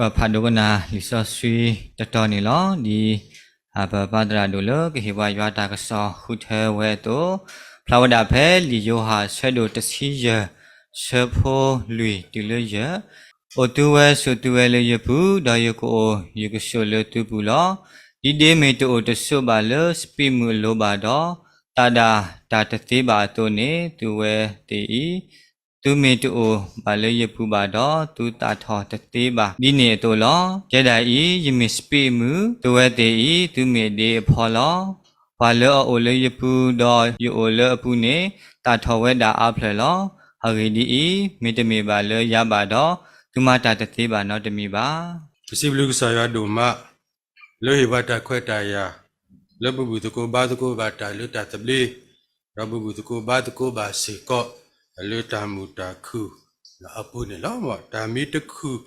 ပဖးဒိကနၣ်လံာ်စီဆှံတတီၤန့ၣ်လီၤ. ဒ်အပပၢ်သရၣ်ဒိၣ်လၢကဟ့ၣ်ပှၤယွၤတၢ်ကစီၣ်ဃုထၢဝဲအသိး, ဖျါဝဲဒၣ်ဖဲလံာ်ယိၤဟၣ်အဆၢဒိၣ်တဆံယဲၢ်, ဆၢဖိလွံၢ်တုၤလၢယဲၢ်, အိၣ်သုဝဲဆိးသုဝဲလၢယပူၤ, ဒီးယကအိၣ်ယကဆိးလၢသုပူၤလီၤ. ဒ်ဒ့မ့ၢ်တအိၣ်တဆိးဘၣ်လၢစပံးမုၢ်အလိၤဘၣ်ဒီး, သးဒၣ်တၢ်တသ့ဘၣ်အသိးန့ၣ်, သုဝဲသ့ၣ်အံၤ သုမ့ၢ်တအိၣ်ဘၣ်လၢယပူၤဘၣ်ဒီး, သုသးထီၣ်တသ့ဘၣ်. ဒ်န့ၣ်အသိးလီၤ. ကဲဒၣ်အံၤ, ယမ့ၢ်စပံးမုၢ်, သုဝဲသ့ၣ်အံၤ, သုမ့ၢ်ဒ့အဖီလီၤ. ပှၤလၢအအိၣ်လၢယပူၤ, ဒီးယအိၣ်လၢအပူၤန့ၣ်, သးထီၣ်ဝဲဒၣ်အါဖျၢၣ်လီၤ. အဂ့ၢ်ဒ်အံၤ, မ့တမ့ၢ်ဘၣ်လၢယၤဘၣ်ဒီး, သုမၤတၢ်တသ့ဘၣ်နီတမံၤဘၣ်. ပစံးဘျုးကစၢ်ယွၤဒိၣ်မး လၢဟ့ၣ်ပှၤတၢ်ခွဲးတၢ်ယာ်, လၢပဘူၣ်သကိးဘါသကိးဘၣ်တၢ်လၢတၢ်သဘျ့, ဒီးပဘူၣ်သကိးဘါသကိးဘၣ်စ့ၢ်ကီး လၢတၢ်မုာ်တၢ်ခုၣ်အပူၤန့ၣ်လီၤ. တၢ်မ့ၢ်တခုၣ်,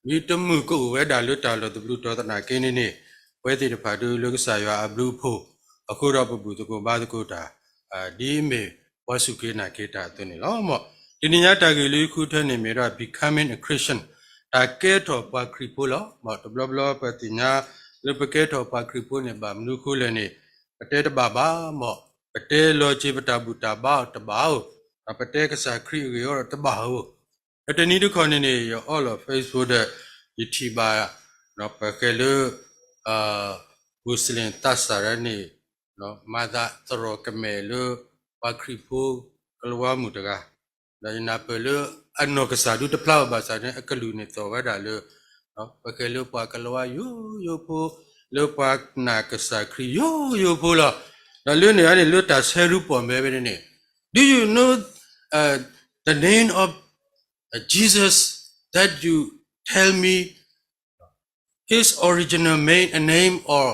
မ့ၢ်တမုာ်ကအိၣ်ဝဲဒၣ်လၢတၢ်လီၢ်တဘျုးတီၤသနာ်က့န့ၣ်န့ၣ်, ပဝဲသ့ၣ်တဖၣ်ဒုးလၢကစၢ်ယွၤအဘျုးအဖှိၣ်, အဃိဒီးပဘူၣ်သကိးဘါသကိးတၢ်, ဒ်အမ့ၢ်ပှၤစူၢ်က့ၤနာ်က့ၤတၢ်အသိးန့ၣ်လီၤ. တနံၤညါတၢ်ဂ့ၢ်လၢယဃုထၢန့ၣ်မ့ၢ်ဒၣ် Becoming a Christian, တၢ်ကဲထီၣ်ပှၤခရံာ်ဖိလီၤ. တဘျီဘျီပသ့ၣ်ညါလၢပကဲထီၣ်ပှၤခရံာ်ဖိန့ၣ် ဘၣ်မနုၤဃိလဲၣ်န့ၣ်, ပတဲတဘၣ်ဘၣ်မ့ၢ်, ပတဲလီၤစ့ၤပတၢ်ဘူၣ်တၢ်ဘါအီၤတဘၣ်ဧိၤ, ပတဲကစၢ်ခရံာ်အဂ့ၢ်အီၤဒီးတဘၣ်ဧိၤ. တနံၤတခီန့ၣ်န့ၣ် ယအီလီၤ Facebook ဒီး ယထံၣ်ဘၣ်, ပဃဲၤလၢ Muslim သးစၢ်ဒၣ်န့ၣ်, မၤသးသရိာ်ကမဲာ်လၢ ပှၤခရံာ်ဖိကလံးဝါမုၢ်တဂၤ, ဒီးယနၢ်ပၢၢ်လၢအနီၢ်ကစၢ်ဒုတဖျါဘၣ်ဆၣ်န့ၣ် အကလုၢ်န့ၣ်သိးဝဲဒၣ်လၢ ပဃဲၤလၢပှၤကလံးဝါယိယိဖိ, လၢပှၤနာ်ကစၢ်ခရံာ်ယိယိဖိလီၤ. ဒီးလၢန့ၣ်န့ၣ် လၢတၢ်ဆၢဒုးပီၢ်မဲဝဲန့ၣ်န့ၣ်, Do you know the name of Jesus that you tell me his original main name or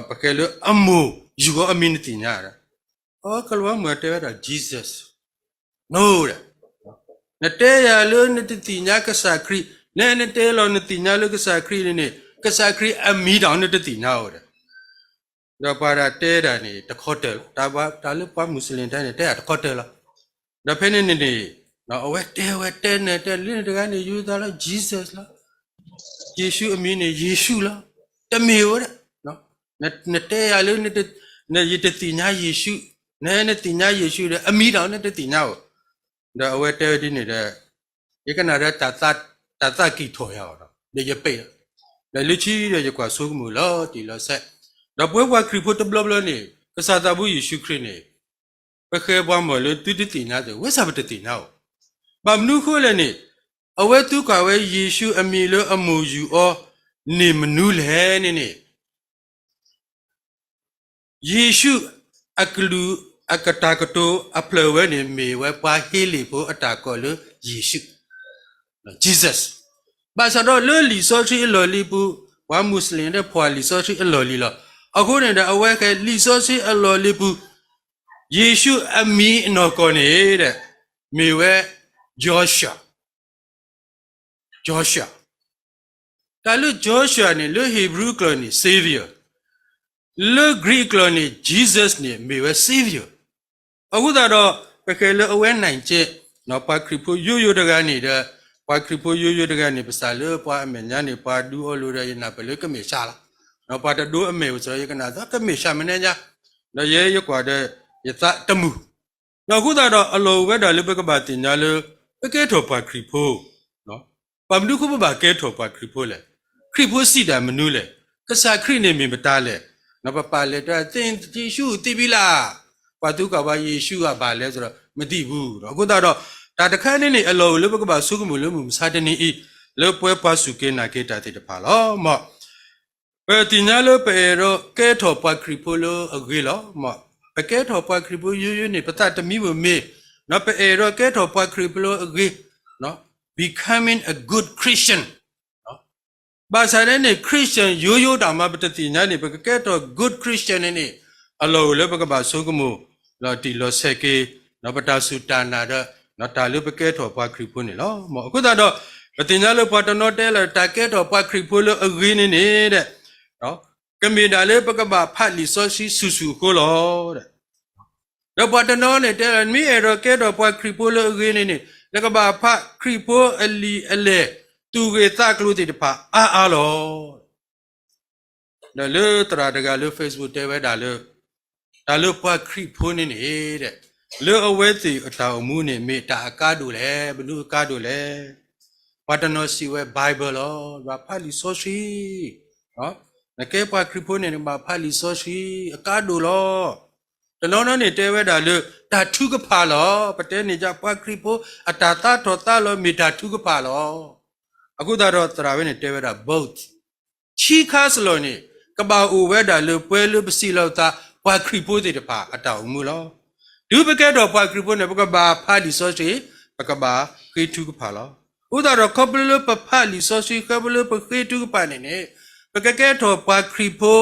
ပဃဲၤလၢအမိၢ်ယုၢ်အီၤအမံၤနသ့ၣ်ညါဧါ. အကလံးဝါမုၢ်တဲဝဲဒၣ် Jesus. နတဲယၤလၢနတသ့ၣ်ညါကစၢ်ခရံာ်, နဲနတဲလီၤနသ့ၣ်ညါလၢကစၢ်ခရံာ်န့ၣ်န့ၣ်, ကစၢ်ခရံာ်အမံၤတၢ်နတသ့ၣ်ညါဧိၤဒီး, ဒီးပှၤဒၣ်တဲဒၣ်န့ၣ် တခီတၢၢ်လီၤ. တၢ်လၢပှၤမူးစလ့ၣ်တဲန့ၣ် တဲဒၣ်တခီတၢၢ်လီၤ. ဒီးဖဲန့ၣ်န့ၣ်န့ၣ်, အဝဲတဲဝဲတဲန့ၣ်တဲလၢန့ၣ်တဂၤန့ၣ် ယုသးလီၤ Jesus လီၤ. ယ့ၣ်ၡူးအမံၤန့ၣ် ယ့ၣ်ၡူးလီၤ. တမ့ၢ်ဧိၤဒီး, နတဲယၤလၢ ယတသ့ၣ်ညါယ့ၣ်ၡူး, နဲနသ့ၣ်ညါယ့ၣ်ၡူးဒီး အမံၤတၢ်နတသ့ၣ်ညါဧိၤ, ဒီးအဝဲတဲဝဲဒ်န့ၣ်ဒီး, ယကနၣ်ဒီး တၢ်သးကံၢ်ထီၣ်ယၤအီၤဒီး ဒီးယပ့းလီၤ. ဒီးလၢခံဒီးယကွၢ်ဆိကမိၣ်လီၤတံၢ်လီၤဆဲး, ဒီးပဝဲပှၤခရံာ်ဖိတဘျီဘျီန့ၣ် ကစၢ်သးဘိယ့ၣ်ၡူးခရံာ်န့ၣ်, ပဃဲၤပှၤမီၢ်လၢသုတသ့ၣ်ညါသ့ၣ်, ဝဲစၢ်ပတသ့ၣ်ညါဧိၤ, ဘၣ်မနုၤဃိလဲၣ်န့ၣ်, အဝဲသံကွၢ်ဝဲယ့ၣ်ၡူးအမံၤလၢအမိၢ်ယုၢ်အီၤန့ၣ်မနုၤလဲၣ်န့ၣ်န့ၣ် ယ့ၣ်ၡူးအကလုၢ်အကတၢ်ကတိၤအဖျၢၣ်ဝဲန့ၣ် မ့ၢ်ဝဲပှၤဟ့လ့ၣ်ဖိအတၢ်ကိးလၢယ့ၣ်ၡူး, Jesus. ဘၣ်ဆၣ်ဒီးလၢလံာ်စီဆှံအလီၢ်လံၤပူၤ, ပှၤမူးစလ့ၣ်ဒီးဖီၣ်လံာ်စီဆှံအလီၢ်လံၤလီၤ. အဃိန့ၣ်ဒီး အဝဲဃဲၤလံာ်စီဆှံအလီၢ်လံၤပူၤ, ယ့ၣ်ၡူးအမံၤအနီၢ်ကီၢ်န့ၣ်ဒီး မ့ၢ်ဝဲ Joshua, Joshua. တၢ်လၢ Joshua န့ၣ် လၢ Hebrew ကျိာ်န့ၣ် Savior, လၢ Greek ကျိာ်န့ၣ် Jesus န့ၣ် မ့ၢ်ဝဲ Savior. အဃိသတးဒီး ပဃဲၤလၢအဝဲန့ၣ်ကဲ, ပှၤခရံာ်ဖိယိယိတဂၤန့ၣ်ဒီး, ပှၤခရံာ်ဖိယိယိတဂၤန့ၣ် ပစၢ်လၢပှၤအမဲာ်ညါန့ၣ် ပှၤဒုးအီၤလိာ်ဒီး ယနၢ်ပၢၢ်လၢကမ့ၢ်ၡးလီၤ. ပှၤတဒိအမဲာ်ဝဲစ့ၢ် ယကနၣ်သီကမ့ၢ်ၡးမနုၤညါ, ဒီးယဲယကွၢ်ဒီး ယသးတမုာ် ဒီးအဃိသတးဒီး အလီၢ်အိၣ်ဝဲဒၣ်လၢပကဘၣ်သ့ၣ်ညါလၢ ပကဲထီၣ်ပှၤခရံာ်ဖိ, ဘၣ်မနုၤဃိပဘၣ်ကဲထီၣ်ပှၤခရံာ်ဖိလဲၣ်. ခရံာ်ဖိစံးတၣ်မနုၤလဲၣ်. ကစၢ်ခရံာ်န့ၣ်မ့ၢ်မတၤလဲၣ်. ပပာ်လဲၤတၢ်သ့ ယ့ၣ်ၡူးသံဘံလး, ပှၤသံကွၢ်ပှၤယ့ၣ်ၡူးအဘၣ်လဲၣ်စ့ၢ်ဒီး မသံဘူးဒီး အဃိသတးဒီး တၢ်တခါန့ၣ်န့ၣ် အလီၢ်အိၣ်လၢပကဘၣ်ဆိကမိၣ်လၢမုၢ်မဆါတနံၤအံၤ လၢပဝဲပှၤစူၢ်က့ၤနာ်က့ၤတၢ်သ့ၣ်တဖၣ်လီၤ. မ် ပသ့ၣ်ညါလၢပအဲၣ်ဒိးကဲထီၣ်ပှၤခရံာ်ဖိလၢအဂ့ၤလီၤ. မ် ပကဲထီၣ်ပှၤခရံာ်ဖိယိယိန့ၣ် ပသးတမံမ့ၢ်မ့ၢ်, ပအဲၣ်ဒိးကဲထီၣ်ပှၤခရံာ်ဖိလၢအဂ့ၤ, becoming a good Christian. ဘၣ်ဆၣ်န့ၣ်န့ၣ် Christian ယိယိတၢ်မၤ ပတသ့ၣ်ညါန့ၣ် ပကကဲထီၣ် good Christian န့ၣ်န့ၣ် အလီၢ်အိၣ်လၢပကဘၣ်ဆိကမိၣ် လီၤတံၢ်လီၤဆဲးက့ၤ ဒီးပတၢ်စူၢ်တၢ်နာ်ဒီး တၢ်လၢပကဲထီၣ်ပှၤခရံာ်ဖိန့ၣ်လီၤ. မ် အဃိသတးဒီး ပသ့ၣ်ညါလၢပှၤတနီၤတဲလၢ တၢ်ကဲထီၣ်ပှၤခရံာ်ဖိလၢအဂ့ၤန့ၣ်န့ၣ်ဒီး ကမ့ၢ်ဒၣ်လၢပကဘၣ်ဖးလံာ်စီဆှံဆူၣ်ဆူၣ်အဃိလီၤ. ဒီးပှၤတနီၤန့ၣ်တဲလၢ နမ့ၢ်အဲၣ်ဒိးကဲထီၣ်ပှၤခရံာ်ဖိလၢအဂ့ၤန့ၣ်န့ၣ် နကဘၣ်ဖးခရံာ်ဖိအလံာ်အလဲၢ် သူၣ်ဂ့ၢ်သးကျိၤသ့ၣ်တဖၣ်အါအါလီၤ. ဒီးလၢသရၣ်တဂၤလၢ Facebook တဲဝဲဒၣ်လၢ တၢ်လၢပှၤခရံာ်ဖိန့ၣ်န့ၣ် လၢအဝဲသ့ၣ်အတၢ်အိၣ်မူန့ၣ် မ့ၢ်တၢ်အကါဒိၣ်လဲၣ်, မနုၤအကါဒိၣ်လဲၣ်. ပှၤတနီၤစံးဝဲ Bible လီၤ, ဘၣ်ဖးလံာ်စီဆှံ. နကဲပှၤခရံာ်ဖိန့ၣ် နဘၣ်ဖးလံာ်စီဆှံ အကါဒိၣ်လီၤ. တနီၤနီၤန့ၣ်တဲဝဲဒၣ်လၢ တၢ်ထုကဖၣ်လီၤ. ပတဲန့ၣ်ယါ ပှၤခရံာ်ဖိအတၢ်သးထီၣ်သးလီၤ မ့ၢ်တၢ်ထုကဖၣ်လီၤ. အဃိသတးဒီးသရၣ်ဝဲန့ၣ်တဲဝဲဒၣ် both ခံခါစလီၢ်န့ၣ် ကဘၣ်အိၣ်ဝဲဒၣ်လၢပှဲၤလၢပစံးလီၤပသး ပှၤခရံာ်ဖိသ့ၣ်တဖၣ်အတၢ်အိၣ်မူလီၤ. တုၤပကဲထီၣ်ပှၤခရံာ်ဖိန့ၣ် ပကဘၣ်ဖးလံာ်စီဆှံ, ပကဘၣ်ဃ့ထုကဖၣ်လီၤ. အဃိသတးဒီးခီဖျိလၢပဖးလံာ်စီဆှံ ခီဖျိလၢပဃ့ထုကဖၣ်န့ၣ်န့ၣ် ပကကဲထီၣ်ပှၤခရံာ်ဖိ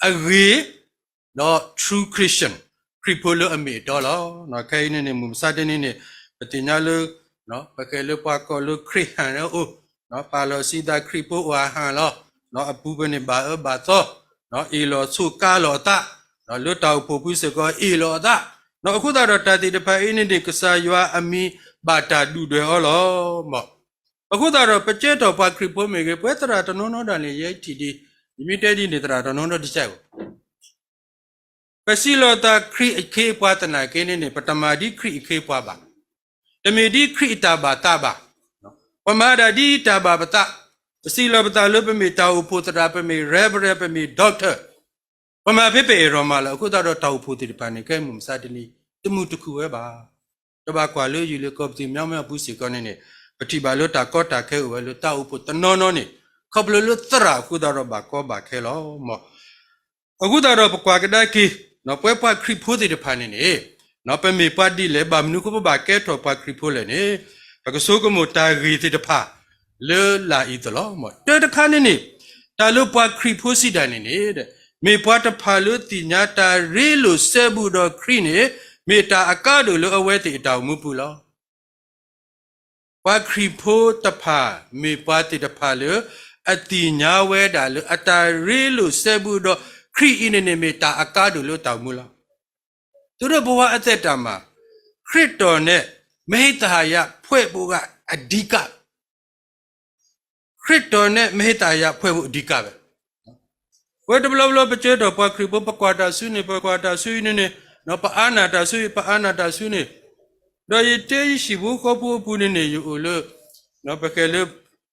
အဂ့ၤ ဒီး true Christian ခရံာ်ဖိလၢအမ့ၢ်အတီလီၤ. ခဲအံၤန့ၣ်န့ၣ် မုၢ်မဆါတနံၤန့ၣ် ပသ့ၣ်ညါလၢ ပဃဲလၢပှၤကီၢ်လၢခရံာ်ဟၣ်န့ၣ်အိၣ်, ပာ်လီၤစံးသးခရံာ်ဖိအိၣ်အဟၣ်လီၤ. အပူၤပန့ၣ်ဘၣ်အၢဘၣ်သီ, အ့ၣ်လိာ်ဆိးကါလိာ်အသး, လၢတၢ်အိၣ်ဖှိၣ်ပူၤစ့ၢ်ကီးအ့ၣ်လိာ်အသး. အဃိသတးဒီးတၢ်သ့ၣ်တဖၣ်အံၤန့ၣ်န့ၣ် ကစၢ်ယွၤအမံၤဘၣ်တၢ်ဒုၣ်ဒွဲၣ်အီၤလီၤ. မ့ၢ် အဃိသတးဒီး ပကဲထီၣ်ပှၤခရံာ်ဖိမ့ၢ်ဂ့ၤ, ပဝဲသရၣ်တနီၤနီၤဒၣ်လဲာ် ယဲထံၣ်ဒ် ယမ့ၢ်တဲဒ်န့ၣ် သရၣ်တနီၤနီၤတကဲဧိၤ ပစံးလီၤသးခရံာ်အခ့အပှၤသနာ်က့န့ၣ်န့ၣ် ပတမၤဒ်ခရံာ်အခ့အပှၤဘၣ်. တမ့ၢ်ဒ်ခရံာ်အတၢ်ဘၣ်သးဘၣ်. ပမၤဒၣ်ဒ်တၢ်ဘၣ်ပသး, ပစံးလီၤပသးလၢပမ့ၢ်တၢ်အိၣ်ဖှိၣ်သရၣ်, ပမ့ၢ် reverend, ပမ့ၢ် doctor, ပမၤဖဲပအဲၣ်ဒိးမးလီၤ. အဃိသတးဒီးတၢ်အိၣ်ဖှိၣ်သ့ၣ်တဖၣ်န့ၣ် ခဲမုၢ်မဆါတနံၤ တမုာ်တခုၣ်ဝဲဘၣ်. တဘၣ်ကွၢ်လၢယုၢ်လၢကီၢ်ပသံၣ်မညီမညီအပူၤစ့ၢ်ကီးန့ၣ်န့ၣ် ပထံၣ်ဘၣ်လၢတၢ်ကီတၢ်ခဲအိၣ်ဝဲလၢတၢ်အိၣ်ဖှိၣ်တနီၤနီၤန့ၣ် ခီဖျိလၢသရၣ်အဃိသတးဒီးဘၣ်ကီဘၣ်ခဲလီၤ. မ့ၢ် အဃိသတးဒီးပကွၢ်ကဒါက့ၤ ပဝဲပှၤခရံာ်ဖိသ့ၣ်တဖၣ်န့ၣ်န့ၣ် ပမ့ၢ်ပှၤဒ်လဲၣ်, ဘၣ်မနုၤအဃိပဘၣ်ကဲထီၣ်ပှၤခရံာ်ဖိလဲၣ်န့ၣ် ပကဆိကမိၣ်တၢ်ဂ့ၢ်သ့ၣ်တဖၣ် လၢလာ်အံၤအသိးလီၤ. မ့ၢ် တၢတခါန့ၣ်န့ၣ် တၢ်လၢပှၤခရံာ်ဖိစံးတၢ်န့ၣ်န့ၣ် မ့ၢ်ပှၤတဖၣ်လၢသ့ၣ်ညါတၢ်ရ့လိာ်စဲဘူးဒီးခရံာ်န့ၣ် မ့ၢ်တၢ်အကါဒိၣ်လၢအဝဲသ့ၣ်အတၢ်အိၣ်မူပူၤလီၤ. ပှၤခရံာ်ဖိတဖၣ် မ့ၢ်ပှၤသ့ၣ်တဖၣ်လၢ အသ့ၣ်ညါဝဲဒၣ်လၢအတၢ်ရ့လိာ်စဲဘူးဒီးခရံာ်အံၤန့ၣ်န့ၣ် မ့ၢ်တၢ်အကါဒိၣ်လၢတၢ်အိၣ်မူလီၤ. သုးဒိၣ်ပဝါအသဲတၢ်မၤ ခရံာ်တီၢ်န့ၣ် မဟ့သဟါယၤဖှဲးဘိဂၤအဓိက ခရံာ်တီၢ်န့ၣ် မဟ့သဟါယၤဖှဲးဘိအဓိကဝဲ ပဝဲတဘျီဘျီပကဲထီၣ်ပှၤခရံာ်ဖိ ပကွၢ်တၢ်ဆူန့ၣ် ပကွၢ်တၢ်ဆူအံၤန့ၣ်န့ၣ် ပအါနၢ်တၢ်ဆူအံၤ ပအါနၢ်တၢ်ဆူန့ၣ် ဒီးယတဲယဟံၣ်ဖိဃီဖိအပူၤန့ၣ်န့ၣ် ယအိၣ်လၢ ပကဲလၢ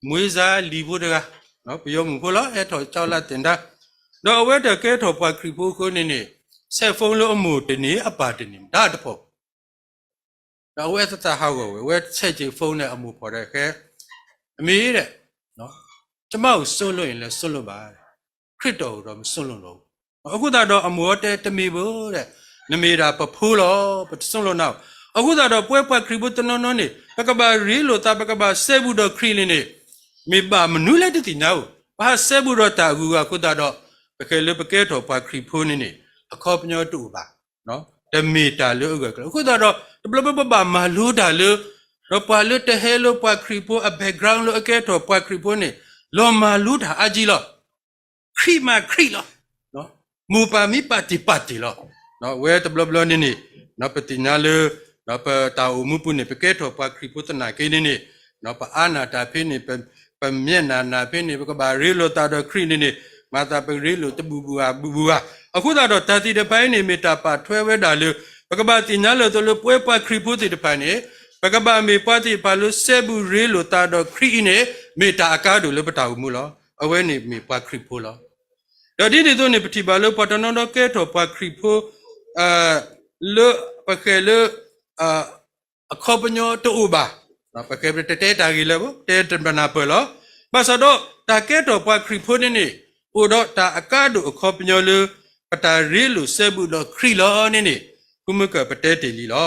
မွေးစားလံၤဖိတဂၤ ပယီၤမုၣ်ဖိလီၤ ဟဲထီၣ်ကၠီလၢသ့ၣ်ဒါ ဒီးအဝဲတၢ်ကဲထီၣ်ပှၤခရံာ်ဖိအဃိန့ၣ်န့ၣ် ဆဲးဖိလၢအမိၢ်တန့ၢ်အပၢ်တန့ၢ် မတၤတဖီၣ် ဒီးအဝဲသးဟးဂီၤဝဲ အဝဲဆဲးက့ၤဖိန့ၣ်အမိၢ်ဖီၣ်ဒီးဃဲ အမ့ၢ်ဒီး ကျွန်မကိုစွန့်လွှတ်ရင်လည်းစွန့်လွှတ်ပါ ခရံာ်တီၢ်အိၣ်ဒီးမစွန့်လွှတ်တော့ဘူး အဃိသတးဒီးအမိၢ်အီၤတဲတမ့ၢ်ဘၣ်ဒီး နမ့ၢ်ဒၣ်ပဖိလီၤ ပတစွန့်လွှတ်နၤ အဃိသတးဒီးပဝဲပှၤခရံာ်ဖိတနီၤနီၤန့ၣ် ပကဘၣ်ရ့လိာ်သး ပကဘၣ်စဲဘူးဒီးခရံာ်န့ၣ်န့ၣ် မ့ၢ်ဘၣ်မနုၤလဲၣ်တသ့ၣ်ညါဧိၤ ပဟးစဲဘူးဒီးတၢ်အဂုၤအဂၤအဃိသတးဒီး ပကဲလၢပကဲထီၣ်ပှၤခရံာ်ဖိန့ၣ်န့ၣ် အခီပညီတအိၣ်ဘၣ် တမ့ၢ်တၢ်လၢအဂၢၢ်ကျၢၤ အဃိသတးဒီး တဘျီဘျီပဘၣ်မၤလိတၢ်လၢ ဒီးပှၤလၢတဟဲလၢပှၤခရံာ်ဖိအ background လၢအကဲထီၣ်ပှၤခရံာ်ဖိန့ၣ် လီၤမၤလိတၢ်အါကံလီၤ ခရံာ်မးခရံာ်လီၤ မိၢ်ပၢ်မ့ၢ်ပာ်တ့ၢ်ပာ်တ့ၢ်လီၤ ဝဲတဘျီဘျီန့ၣ်န့ၣ် ပသ့ၣ်ညါလၢ ပတၢ်အိၣ်မူပူၤန့ၣ် ပကဲထီၣ်ပှၤခရံာ်ဖိသနာ်က့န့ၣ်န့ၣ် ပအါနၢ်တၢ်ဖဲန့ၣ် ပ ပမျဲးနၢ်နၢ်ဖဲန့ၣ် ပကဘၣ်ရ့လိာ်သးဒီးခရံာ်န့ၣ်န့ၣ် မၤသးပရ့လိာ်တဘူၣ်ဘူၣ်အါဘူၣ်ဘူၣ်အါ အဃိသတးဒီးတၢ်သ့ၣ်တဖၣ်အံၤန့ၣ် မ့ၢ်တၢ်ပာ်ထွဲဝဲဒၣ်လၢ ပကဘၣ်သ့ၣ်ညါလၢအသိးလၢပဝဲပှၤခရံာ်ဖိသ့ၣ်တဖၣ်န့ၣ် ပကဘၣ်မ့ၢ်ပှၤသ့ၣ်တဖၣ်လၢစဲဘူးရ့လိာ်သးဒီးခရံာ်အံၤန့ၣ် မ့ၢ်တၢ်အကါဒိၣ်လၢပတၢ်အိၣ်မူလီၤ. အဝဲန့ၣ်မ့ၢ်ပှၤခရံာ်ဖိလီၤ. ဒီးဒ်န့ၣ်အသိးန့ၣ် ပထံၣ်ဘၣ်လၢပှၤတနီၤနီၤကဲထီၣ်ပှၤခရံာ်ဖိ လၢပဃဲလၢ အခီပညီတအိၣ်ဘၣ်. ပကတဲတၢ်ဂ့ၢ်လၢ ပတဲတပနၢ်ပၢၢ်လီၤ. ဘၣ်ဆၣ်ဒီးတၢ်ကဲထီၣ်ပှၤခရံာ်ဖိန့ၣ်န့ၣ် အိၣ်ဒီးတၢ်အကါဒိၣ်အခီပညီလၢ ပတၢ်ရ့လိာ်စဲဘူးဒီးခရံာ်လီၤန့ၣ်န့ၣ် ဃုမုၢ်ကၢၢ်ပတဲတ့ၢ်လံလီၤ.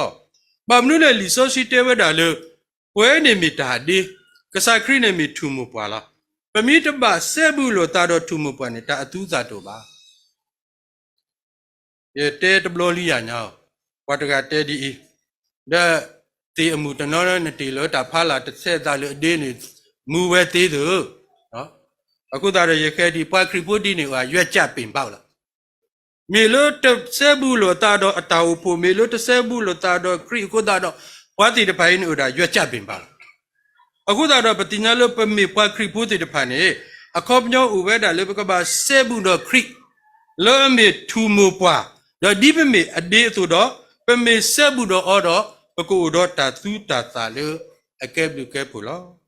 ဘၣ်မနုၤလဲၣ်လံာ်စီဆှံတဲဝဲဒၣ်လၢ ပဝဲန့ၣ်မ့ၢ်တၢ်အဒ့, ကစၢ်ခရံာ်န့ၣ်မ့ၢ်ထူၣ်မိၢ်ပှၢ်လီၤ. ပမ့ၢ်တဘၣ်စဲဘူးလိာ်သးဒီးထူၣ်မိၢ်ပှၢ်န့ၣ် တၢ်အသူသၣ်တအိၣ်ဘၣ်. ယတဲတဘျီလံယၤညါ, ပှၤတဂၤတဲဒ်အံၤ, ဒီးသ့ၣ်အမုၢ်တနီၤနတ့ၢ်လၢတၢ်ဖးလၢ်တဆဲးသးလၢအဒ့န့ၣ် မူဝဲသ့သၢ, အဃိသတးဒီးယဃဲဒ်ပှၤခရံာ်ဖိဒ်န့ၣ် ရွက်ကျပင်ပေါက်လီၤ. မ့ၢ်လၢတစဲဘူးလိာ်သးဒီးအတၢ်အိၣ်ဖှိၣ် မ့ၢ်လၢတစဲဘူးလိာ်သးဒီးခရံာ်အဃိသတးဒီး ပှၤသ့ၣ်တဖၣ်အံၤန့ၣ်အိၣ်ဒၣ်ရွက်ကျပင်ပေါက်လီၤ. အဃိသတးဒီး ပသ့ၣ်ညါလၢပမ့ၢ်ပှၤခရံာ်ဖိသ့ၣ်တဖၣ်န့ၣ် အခီပညီအိၣ်ဝဲဒၣ်လၢပကဘၣ်စဲဘူးဒီးခရံာ် လၢအမ့ၢ်ထူၣ်မိၢ်ပှၢ်, ဒီးဒ်ပမ့ၢ်အဒ့အသိးဒီး ပမ့ၢ်စဲဘူးဒီးအီၤဒီး ပကအိၣ်ဒီးတၢ်သူတၢ်သၣ်လၢအကဲဘျုးကဲဖှိၣ်လီၤ.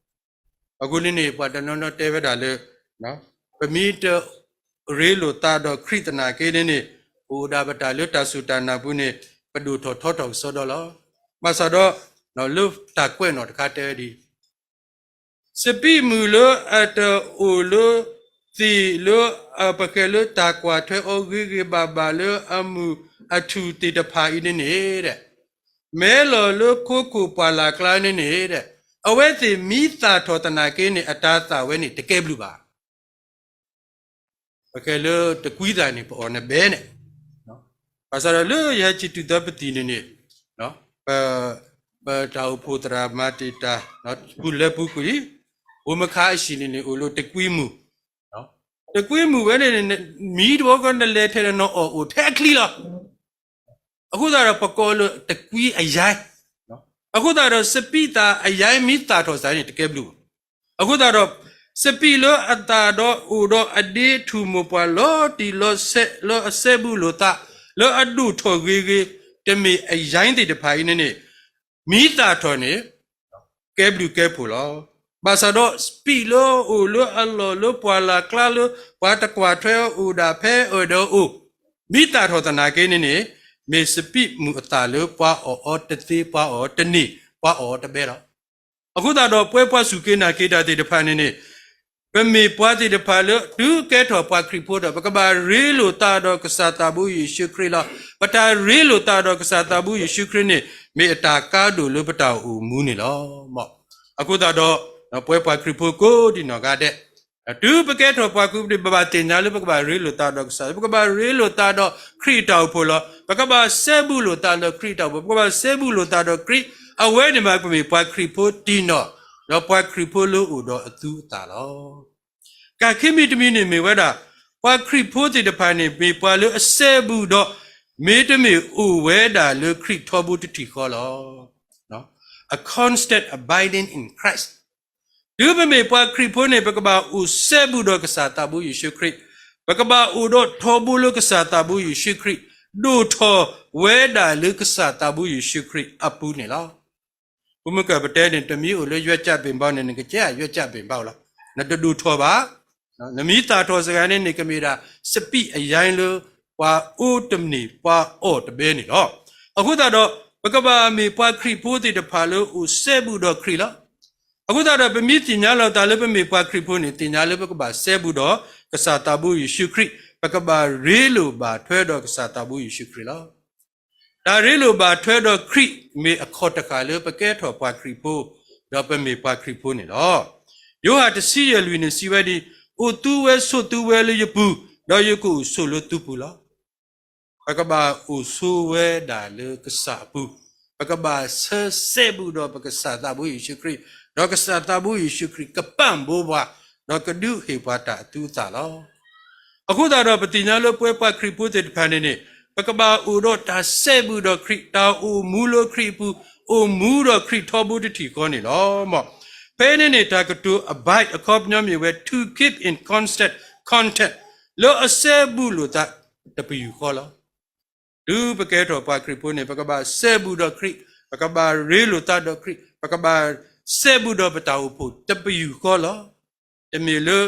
အဃိန့ၣ်န့ၣ် ပှၤတနီၤနီၤတဲဝဲဒၣ်လၢ ပမ့ၢ်တရ့လိာ်သးဒီးခရံာ်သနာ်က့န့ၣ်န့ၣ် ပအိၣ်ဒၣ်ပတၢ်လၢတၢ်စူၢ်တၢ်နာ်ပူၤန့ၣ် ပဒိၣ်ထီၣ်ထီထီၣ်ကစီဒီလီၤ. ဘၣ်ဆၣ်ဒီး လၢတၢ်ကွဲးနီၣ်တခါတဲဝဲဒ်အံၤ, စပံးမုၢ်လၢအတအိၣ်လၢသ့ၣ်လၢ ပဃဲၤလၢတၢ်ကွၢ်ထွဲအီၤဂ့ၤဂ့ၤဘၣ်ဘၣ်လၢအမုၢ်အထူၣ်သ့ၣ်တဖၣ်အံၤန့ၣ်န့ၣ် မဲလီၤလၢခိခိၣ်ပှၢ်လၢ်ကျါန့ၣ်န့ၣ် အဝဲသ့ၣ်မ့ၢ်သၣ်ထီၣ်သနာ်က့န့ၣ် အတၢ်သၣ်ဝဲန့ၣ်တကဲဘျုးဘၣ်. ပဃဲၤလၢတကွံသးန့ၣ် ပအီၣ်နဘဲန့ၣ်, ဘၣ်ဆၣ်ဒီးလၢယဟဲစံးတုၤသီပသံၣ်န့ၣ်န့ၣ် ပ ပတၢ်အိၣ်ဖှိၣ်သရၣ်မၤတ့ၢ်တၢ် ပူၤလဲၤပူၤကွံာ် အိၣ်မခါအဟံၣ်န့ၣ်န့ၣ် အိၣ်လၢတကွံမုၢ်, တကွံမုၢ်ဝဲန့ၣ် မံတဘီကီနလဲၤထဲန့ၣ် နအီၣ်အိၣ်ထဲအချံလီၤ. အဃိသတးဒီးပကိးလၢတကွံအယါ, အဃိသတးဒီးစပံးသၣ်အယါမ့ၢ်သၣ်ထီၣ်သးန့ၣ် တကဲဘျုးဘၣ်. အဃိသတးဒီး စပံးလၢအသၣ်ဒီးအိၣ်ဒီးအဒ့ထူၣ်မိၢ်ပှၢ်လီၤတံၢ်လီၤဆဲး လၢအစဲဘူးလိာ်သး လၢအဒိၣ်ထီၣ်ဂ့ၤဂ့ၤ တမ့ၢ်အယါသ့ၣ်တဖၣ်အံၤန့ၣ်န့ၣ် မ့ၢ်သၣ်ထီၣ်န့ၣ် ကဲဘျုးကဲဖှိၣ်လီၤ. ဘၣ်ဆၣ်ဒီးစပံးလၢအိၣ်လၢအလီၢ်လၢပှၢ်လၢ်ကျါလၢ ပှၤတကွၢ်ထွဲအီၤအိၣ်ဒၣ်ဖဲအၢၣ်ဒီးအအိၣ် မ့ၢ်သၣ်ထီၣ်သနာ်က့န့ၣ်န့ၣ် မ့ၢ်စပံးမုၢ်အသၣ်လၢပှၤအီၣ်အီၤတသ့ ပှၤအီၣ်အီၤတန့ၢ် ပှၤအီၣ်အီၤတဘဲလီၤ. အဃိသတးဒီးပဝဲပှၤစူၢ်က့ၤနာ်က့ၤတၢ်သ့ၣ်တဖၣ်န့ၣ်န့ၣ် ပမ့ၢ်ပှၤသ့ၣ်တဖၣ်လၢ တုၤကဲထီၣ်ပှၤခရံာ်ဖိဒီး ပကဘၣ်ရ့လိာ်သးဒီးကစၢ်သးဘိယ့ၣ်ၡူးခရံာ်လီၤ. ပတၢ်ရ့လိာ်သးဒီးကစၢ်သးဘိယ့ၣ်ၡူးခရံာ်န့ၣ် မ့ၢ်အတၢ်ကါဒိၣ်လၢပတၢ်အိၣ်မူန့ၣ်လီၤ. အဃိသတးဒီး ပဝဲပှၤခရံာ်ဖိကိးဒံနီၢ်ဂၤဒဲး တုၤပကဲထီၣ်ပှၤခရံာ်ဖိန့ၣ် ပဘၣ်သ့ၣ်ညါလၢပကဘၣ်ရ့လိာ်သးဒီးကစၢ်, ပကဘၣ်ရ့လိာ်သးဒီးခရံာ်အတၢ်အိၣ်ဖှိၣ်လီၤ. ပကဘၣ်စဲဘူးလိာ်သးဒီးခရံာ်အတၢ်အိၣ်ဖှိၣ်, ပကဘၣ်စဲဘူးလိာ်သးဒီးခရံာ်, အဝဲန့ၣ်မးပမ့ၢ်ပှၤခရံာ်ဖိတံၢ်နီၢ်, ဒီးပှၤခရံာ်ဖိလၢအိၣ်ဒီးအသူအသၣ်လီၤ. ကၢ်ခံမံၤတမံၤန့ၣ်မ့ၢ်ဝဲဒၣ် ပှၤခရံာ်ဖိသ့ၣ်တဖၣ်န့ၣ် မ့ၢ်ပှၤလၢအစဲဘူးဒီး မ့တမ့ၢ်အိၣ်ဝဲဒၣ်လၢခရံာ်ထီဘိတထံၣ်ဃီလီၤ. A constant abiding in Christ. တုၤပမ့ၢ်ပှၤခရံာ်ဖိန့ၣ် ပကဘၣ်အိၣ်စဲဘူးဒီးကစၢ်သးဘိယ့ၣ်ၡူးခရံာ်, ပကဘၣ်အိၣ်ဒီးထီဘိလၢကစၢ်သးဘိယ့ၣ်ၡူးခရံာ်, ဒိၣ်ထီၣ်ဝဲဒၣ်လၢကစၢ်သးဘိယ့ၣ်ၡူးခရံာ်အပူၤန့ၣ်လီၤ. ပမ့ၢ်ကပတဲန့ၣ် တမ့ၢ်အိၣ်လၢရွက်ကျက်ပင်ပေါက်န့ၣ် နကကဲရွက်ကျက်ပင်ပေါက်လီၤ. နတဒိၣ်ထီၣ်ဘၣ်. နမ့ၢ်သၣ်ထီၣ်စ့ၢ်ကီးန့ၣ်န့ၣ် ကမ့ၢ်ဒၣ်စပံးအယါလၢ ပှၤအီၣ်တန့ၢ် ပှၤအီၣ်တဘဲန့ၣ်လီၤ. အဃိသတးဒီး ပကဘၣ်မ့ၢ်ပှၤခရံာ်ဖိသ့ၣ်တဖၣ်လၢအိၣ်စဲဘူးဒီးခရံာ်လီၤ. အဃိသတးဒီး ပမ့ၢ်သ့ၣ်ညါလီၤသးလၢပမ့ၢ်ပှၤခရံာ်ဖိန့ၣ် သ့ၣ်ညါလၢပကဘၣ်စဲဘူးဒီးကစၢ်သးဘိယ့ၣ်ၡူးခရံာ်, ပကဘၣ်ရ့လိာ်ဘၣ်ထွဲဒီးကစၢ်သးဘိယ့ၣ်ၡူးခရံာ်လီၤ. တၢ်ရ့လိာ်ဘၣ်ထွဲဒီးခရံာ် မ့ၢ်အခီၣ်တဃၣ်လၢပကဲထီၣ်ပှၤခရံာ်ဖိ, ဒီးပမ့ၢ်ပှၤခရံာ်ဖိန့ၣ်လီၤ. ယိၤဟၣ်တဆံယဲၢ်လွံၢ်န့ၣ်စံးဝဲဒ်အံၤ, အိၣ်သုဝဲဆိးသုဝဲလၢယပူၤ, ဒီးယကအိၣ်ဆိးလၢသုပူၤလီၤ. ပကဘၣ်အိၣ်ဆိးဝဲဒၣ်လၢကစၢ်အပူၤ, ပကဘၣ်ဆၢစဲဘူးဒီးပကစၢ်သးဘိယ့ၣ်ၡူးခရံာ်, ဒီးကစၢ်သးဘိယ့ၣ်ၡူးခရံာ်ကပံၢ်ဘိပှၤ, ဒီးကဒုးဟ့ၣ်ပှၤတၢ်အသူအသၣ်လီၤ. အဃိသတးဒီး ပသ့ၣ်ညါလၢပဝဲပှၤခရံာ်ဖိသ့ၣ်တဖၣ်န့ၣ်န့ၣ် ပကဘၣ်အိၣ်ဒီးတၢ်စဲဘူးဒီးခရံာ်, တၢ်အိၣ်မူလၢခရံာ်အပူၤ, အိၣ်မူဒီးခရံာ်ထီဘိတထံၣ်ဃီန့ၣ်လီၤ. ဖဲန့ၣ်န့ၣ် တၢ်ကတိၤ abide အခီပညီမ့ၢ်ဝဲ to keep in constant contact, လၢအစဲဘူးလိာ်သးတပယူာ်ဃီလီၤ. တုၤပကဲထီၣ်ပှၤခရံာ်ဖိန့ၣ် ပကဘၣ်စဲဘူးဒီးခရံာ်, ပကဘၣ်ရ့လိာ်သးဒီးခရံာ်, ပကဘၣ်စဲဘူးဒီးပတၢ်အိၣ်ဖှိၣ်တပယူာ်ဃီလီၤ. တမ့ၢ်လၢ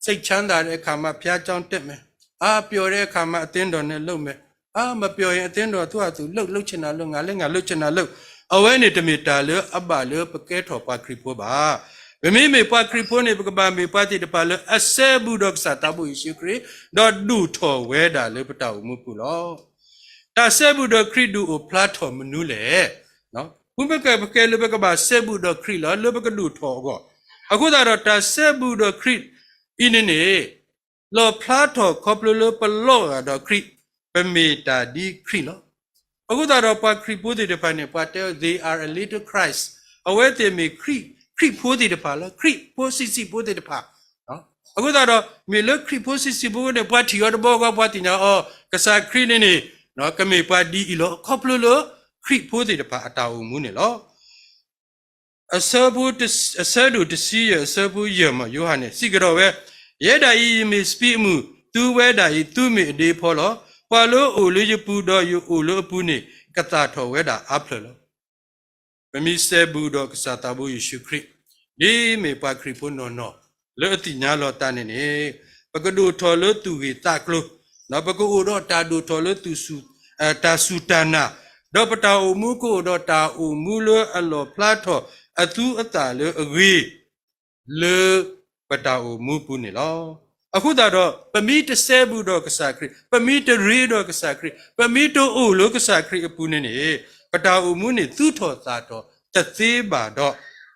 စိတ်ချမ်းသာတဲ့အခါမှ ဘုရားကျောင်းတက်မယ်, အားပျော်တဲ့အခါမှ အသင်းတော်နဲ့လုပ်မယ်, အားမပျော်ရင် အသင်းတော်သူ့ဟာသူလုပ်, လုပ်ချင်တာလုပ်, ငါလည်းငါလုပ်ချင်တာလုပ်, အဝဲန့ၣ်တမ့ၢ်တၢ်လၢအဘၣ်လၢပကဲထီၣ်ပှၤခရံာ်ဖိဘၣ်. ပမ့မ့ၢ်ပှၤခရံာ်ဖိန့ၣ် ပကဘၣ်မ့ၢ်ပှၤသ့ၣ်တဖၣ်လၢအစဲဘူးဒီးကစၢ်သးဘိယ့ၣ်ၡူးခရံာ်, ဒီးဒိၣ်ထီၣ်ဝဲဒၣ်လၢပတၢ်အိၣ်မူပူၤလီၤ. တၢ်စဲဘူးဒီးခရံာ်ဒုးအိၣ်ဖျါထီၣ်မနုၤလဲၣ်. ပမ့ၢ်ကပကဲလၢပကဘၣ်စဲဘူးဒီးခရံာ်လီၤ, လၢပကဒိၣ်ထီၣ်အဂီၢ်, အဃိသတးဒီးတၢ်စဲဘူးဒီးခရံာ်အံၤန့ၣ်န့ၣ် လီၣ်ဖျါထီၣ်ခီဖျိလၢပလီၤဂာ်ဒီးခရံာ်, ပမ့ၢ်တၢ်ဒ်ခရံာ်လီၤ. အဃိသတးဒီးပှၤခရံာ်ဖိသ့ၣ်တဖၣ်န့ၣ် ပှၤတဲ they are a little Christ, အဝဲသ့ၣ်မ့ၢ်ခရံာ်ဖိသ့ၣ်တဖၣ်လီၤ, ခရံာ်ဖိဆံးဆံးဖိသ့ၣ်တဖၣ်. အဃိသတးဒီး မ့ၢ်လၢခရံာ်ဖိဆံးဆံးဖိန့ၣ် ပှၤထံၣ်အီၤတဘျီဃီ ပှၤသ့ၣ်ညါအီၤ ကစၢ်ခရံာ်န့ၣ်န့ၣ် ကမ့ၢ်ပှၤဒ်အံၤလီၤ, ခီဖျိလၢခရံာ်ဖိသ့ၣ်တဖၣ်အတၢ်အိၣ်မူန့ၣ်လီၤ. အဆၢဒိၣ်တဆံယဲၢ် အဆၢဖိယဲၢ် မ့ၢ်ယိၤဟၣ်န့ၣ် စံးကဒီးဝဲ, ယဲဒၣ်အံၤ ယမ့ၢ်စပံးအမုၢ်, သုဝဲဒၣ်အံၤ သုမ့ၢ်အဒ့အဖီလီၤ. ပှၤလၢအအိၣ်လၢယပူၤဒီးယအိၣ်လၢအပူၤန့ၣ် ကသၣ်ထီၣ်ဝဲဒၣ်အါဖျၢၣ်လီၤ. ပမ့ၢ်စဲဘူးဒီးကစၢ်သးဘိယ့ၣ်ၡူးခရံာ်, ဒ်မ့ၢ်ပှၤခရံာ်ဖိနီၢ်နီၢ် လၢအသ့ၣ်ညါလီၤတၢ်န့ၣ်န့ၣ်, ပကဒိၣ်ထီၣ်လၢသူၣ်ဂ့ၤသးကျိၤ, ဒီးပကအိၣ်ဒီးတၢ်ဒိၣ်ထီၣ်လၢသူၣ်စူၤ, တၢ်စူၢ်တၢ်နာ်, ဒီးပတၢ်အိၣ်မူကအိၣ်ဒီးတၢ်အိၣ်မူလၢအလီၣ်ဖျါထီၣ်အသူအသၣ်လၢအဂ့ၤ လၢပတၢ်အိၣ်မူပူၤန့ၣ်လီၤ. အဃိသတးဒီး ပမ့ၢ်တစဲဘူးဒီးကစၢ်ခရံာ်, ပမ့ၢ်တရ့ဒီးကစၢ်ခရံာ်, ပမ့ၢ်တအိၣ်လၢကစၢ်ခရံာ်အပူၤန့ၣ်န့ၣ်, ပတၢ်အိၣ်မူန့ၣ်သူၣ်ထီၣ်သၣ်ထီၣ်တသ့ဘၣ်ဒီး, ပတၢ်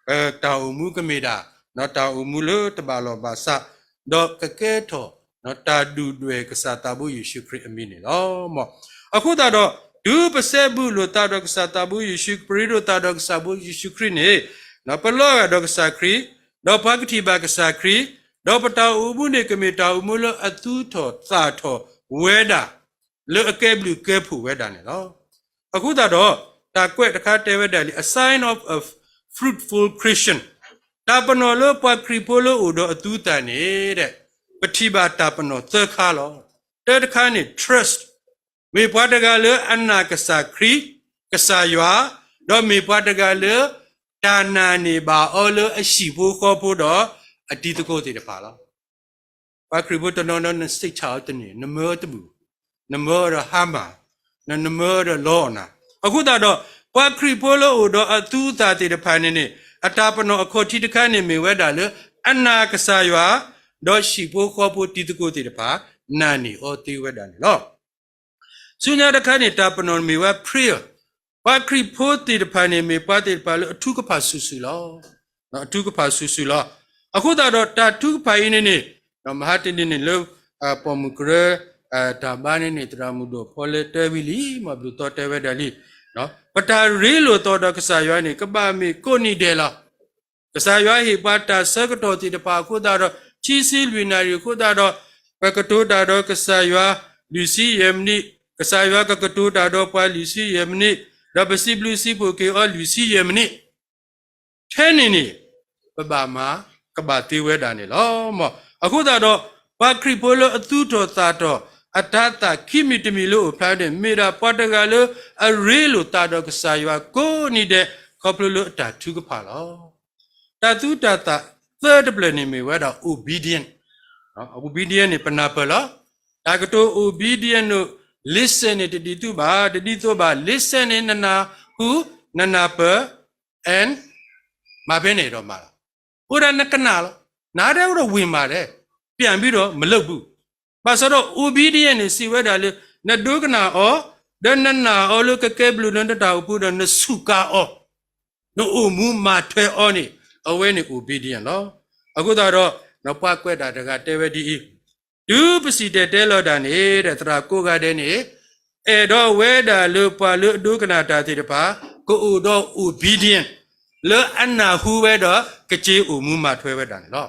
အိၣ်မူကမ့ၢ်ဒၣ် တၢ်အိၣ်မူလၢတဘၣ်လီၢ်ဘၣ်စး, ဒီးကကဲထီၣ် တၢ်ဒုၣ်ဒွဲၣ်ကစၢ်သးဘိယ့ၣ်ၡူးခရံာ်အမံၤန့ၣ်လီၤ. အဃိသတးဒီး တုၤပစဲဘူးလိာ်သးဒီးကစၢ်သးဘိယ့ၣ်ၡူး, ပရ့ဒီးသးဒီးကစၢ်ဘိယ့ၣ်ၡူးခရံာ်န့ၣ်, ပလီၤဂာ်ဒီးကစၢ်ခရံာ်, ဒီးပှၤကထံၣ်ဘၣ်ကစၢ်ခရံာ်, ဒီးပတၢ်အိၣ်မူန့ၣ်ကမ့ၢ်တၢ်အိၣ်မူလၢအသူၣ်ထီၣ်သၣ်ထီၣ်ဝဲဒၣ် လၢအကဲဘျုးကဲဖှိၣ်ဝဲဒၣ်န့ၣ်လီၤ. အဃိသတးဒီး တၢ်ကွဲးတခါတဲဝဲဒၣ်လံ a sign of a fruitful Christian, တၢ်ပနီၣ်လၢပှၤခရံာ်ဖိလၢအိၣ်ဒီးအသူအသၣ်န့ၣ်, ပထံၣ်ဘၣ်တၢ်ပနီၣ်သၢခါလီၤ. တၢတခါန့ၣ် trust, မ့ၢ်ပှၤတဂၤလၢအနာ်ကစၢ်ခရံာ်, ကစၢ်ယွၤ, ဒီးမ့ၢ်ပှၤတဂၤလၢ တၢ်နာ်န့ၢ်ဘၣ်အီၤလၢအဟံၣ်ဖိဃီဖိဒီးအတံၤသကိးသ့ၣ်တဖၣ်လီၤ. ပှၤခရံာ်ဖိတနီၤနီၤ နစိတ်ချအီၤတန့ၢ်, နမၢအီၤတဘူၣ်, နမၢအီၤဒီးဟါမၢ်, နမၢအီၤဒီးလီအီၣ်နၤ. အဃိသတးဒီး ပှၤခရံာ်ဖိလၢအိၣ်ဒီးအသူအသၣ်သ့ၣ်တဖၣ်န့ၣ်န့ၣ်, အတၢ်ပနီၣ်အခီၣ်ထံးတခါန့ၣ်မ့ၢ်ဝဲဒၣ်လၢ အနာ်ကစၢ်ယွၤ, ဒီးဟံၣ်ဖိဃီဖိတံၤသကိးသ့ၣ်တဖၣ် နာ်န့ၢ်အီၤသ့ဝဲဒၣ်န့ၣ်လီၤ. ဆူညါတခါန့ၣ် တၢ်ပနီၣ်မ့ၢ်ဝဲ prayer, ပှၤခရံာ်ဖိသ့ၣ်တဖၣ်န့ၣ် မ့ၢ်ပှၤသ့ၣ်တဖၣ်လၢအထုကဖၣ်ဆူၣ်ဆူၣ်လီၤ. အထုကဖၣ်ဆူၣ်ဆူၣ်လီၤ. အဃိသတးဒီးတၢ်ထုကဖၣ်အံၤန့ၣ်န့ၣ်, မဟါတနံၤန့ၣ်လၢ ပိာ်မုၣ်ကရၢ တၢ်ဘါန့ၣ်န့ၣ် သရၣ်မုၣ်ဒိၣ်ဖီလၢတဲဝံၤလံ, မၤဘျုးသီတဲဝဲဒၣ်လံ, ပတၢ်ရ့လိာ်သီဒီးကစၢ်ယွၤန့ၣ် ကဘၣ်မ့ၢ်ကိးနံၤဒဲးလီၤ. ကစၢ်ယွၤဟ့ၣ်ပှၤတၢ်ဆၢကတီၢ်သ့ၣ်တဖၣ်အဃိသတးဒီး ခံဆံလွံၢ်နၣ်ရံၣ်အဃိသတးဒီး ပကတိၤတၢ်ဒီးကစၢ်ယွၤ လွံၢ်ဆံယဲၢ်မံးနံး, ကစၢ်ယွၤကကတိၤတၢ်ဒီးပှၤလွံၢ်ဆံယဲၢ်မံးနံး, ဒီးပစံးဘျုးစံးဖှိၣ်က့ၤအီၤလွံၢ်ဆံယဲၢ်မံးနံး, ထဲန့ၣ်န့ၣ် ပဘၣ်မၤကဘၣ်သ့ဝဲဒၣ်န့ၣ်လီၤ. အဃိသတးဒီး ပှၤခရံာ်ဖိလၢအသူၣ်ထီၣ်သၣ်ထီၣ် အတၤသၣ်ခံမံၤတမံၤလၢအိၣ်ဖျါန့ၣ် မ့ၢ်ဒၣ်ပှၤတဂၤလၢအရ့လိာ်သးဒီးကစၢ်ယွၤကိးနံၤဒဲး ခီဖျိလၢအတၢ်ထုကဖၣ်လီၤ. တၢ်သူတၢ်သၣ်သၢတဖျၢၣ်န့ၣ်မ့ၢ်ဝဲဒၣ် obedient, obedient န့ၣ် ပနၢ်ပၢၢ်လီၤ. တၢ်ကတိၤ obedient န့ၣ် listen န့ၣ် တဒ်သိးဘၣ်, တဒ်သိးဘၣ်, listen န့ၣ် နနၢ်ဟူ, နနၢ်ပၢၢ်, and မၤဖဲန့ၣ်ဒီးမၤလီၤ. အိၣ်ဒၣ်နကနၣ်လီၤ. နာ်ဒဲအိၣ်ဒီးဝ့ၢ်မးဒဲး, ပြန်ပြီးတော့မလုပ်ဘူး. ဘၣ်ဆၣ်ဒီး obedient န့ၣ် စံးဝဲဒၣ်လၢ နဒိကနၣ်အီၤ, ဒီးနနာ်အီၤလၢကကဲဘျုးလၢနတၢ်အိၣ်ဖှိၣ်ဒီး နစူးကါအီၤ, နအိၣ်မူမၤထွဲအီၤန့ၣ် အဝဲန့ၣ် obedient လီၤ. အဃိသတးဒီး ပှၤကွဲးတၢ်တဂၤတဲဝဲဒ်အံၤ, တုၤပစံၣ်တဲၤတဲလီၤတၢ်န့ၣ် ဒီးသရၣ်ကိးဂၤဒဲးန့ၣ် အဲၣ်ဒိးဝဲဒၣ်လၢပှၤလၢအဒိကနၣ်တၢ်သ့ၣ်တဖၣ် ကအိၣ်ဒီး obedient လၢအနၢ်ဟူဝဲဒီး ကက့ၤအိၣ်မူမၤထွဲဝဲဒၣ်န့ၣ်လီၤ.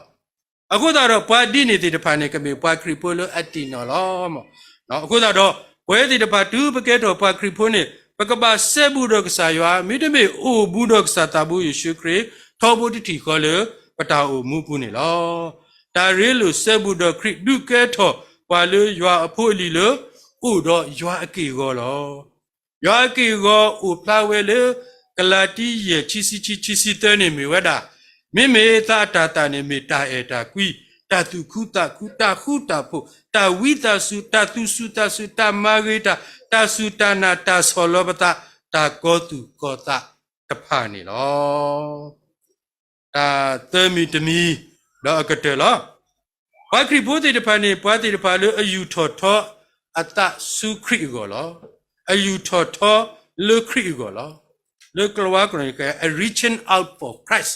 အဃိသတးဒီး ပှၤဒ်န့ၣ်သ့ၣ်တဖၣ်န့ၣ် ကမ့ၢ်ပှၤခရံာ်ဖိလၢအသ့ၣ်နီၣ်လီၤ. အဃိသတးဒီး ပဝဲသ့ၣ်တဖၣ် တုၤပကဲထီၣ်ပှၤခရံာ်ဖိန့ၣ် ပကဘၣ်စဲဘူးဒီးကစၢ်ယွၤ, မ့တမ့ၢ်အိၣ်ဘူးဒီးကစၢ်သးဘိယ့ၣ်ၡူးခရံာ် ထီဘိတထံၣ်ဃီလၢပတၢ်အိၣ်မူပူၤန့ၣ်လီၤ. တၢ်ရ့လိာ်စဲဘူးဒီးခရံာ် ဒုးကဲထီၣ်ပှၤလၢယွၤအဖိအလံၤလၢ အိၣ်ဒီးယွၤအက့ၢ်အဂီၤလီၤ. ယွၤအက့ၢ်အဂီၤအိၣ်ဖျါဝဲလၢ ကလၤတံ ယဲၢ် ခံဆံခံ ခံဆံသၢန့ၣ်မ့ၢ်ဝဲဒၣ်, မ့မ့ၢ်သးအတၤသၣ်န့ၣ်မ့ၢ်တၢ်အဲၣ်တၢ်ကွံ, တၢ်သူၣ်ခုသးခု, တၢ်ဃူတၢ်ဖိး, တၢ်ဝံသးစူၤ, တၢ်သူၣ်စူၤသးစူၤ, တၢ်မၤဂ့ၤတၢ်, တၢ်စူၢ်တၢ်နာ်, တၢ်ဆီၣ်လီၤပသး, တၢ်ကီသူၣ်ကီသးတဖၣ်န့ၣ်လီၤ. တၢ်သၢမံၤတမံၤ ဒီးအကတၢၢ်လီၤ. ပှၤခရံာ်ဖိသ့ၣ်တဖၣ်န့ၣ် ပှၤသ့ၣ်တဖၣ်လၢအယူာ်ထီၣ်ထီအသးဆူခရံာ်အဂီၢ်လီၤ. အယူာ်ထီၣ်ထီလၢခရံာ်အဂီၢ်လီၤ. လၢကလၤဝါကျိာ်န့ၣ် a reaching out for Christ,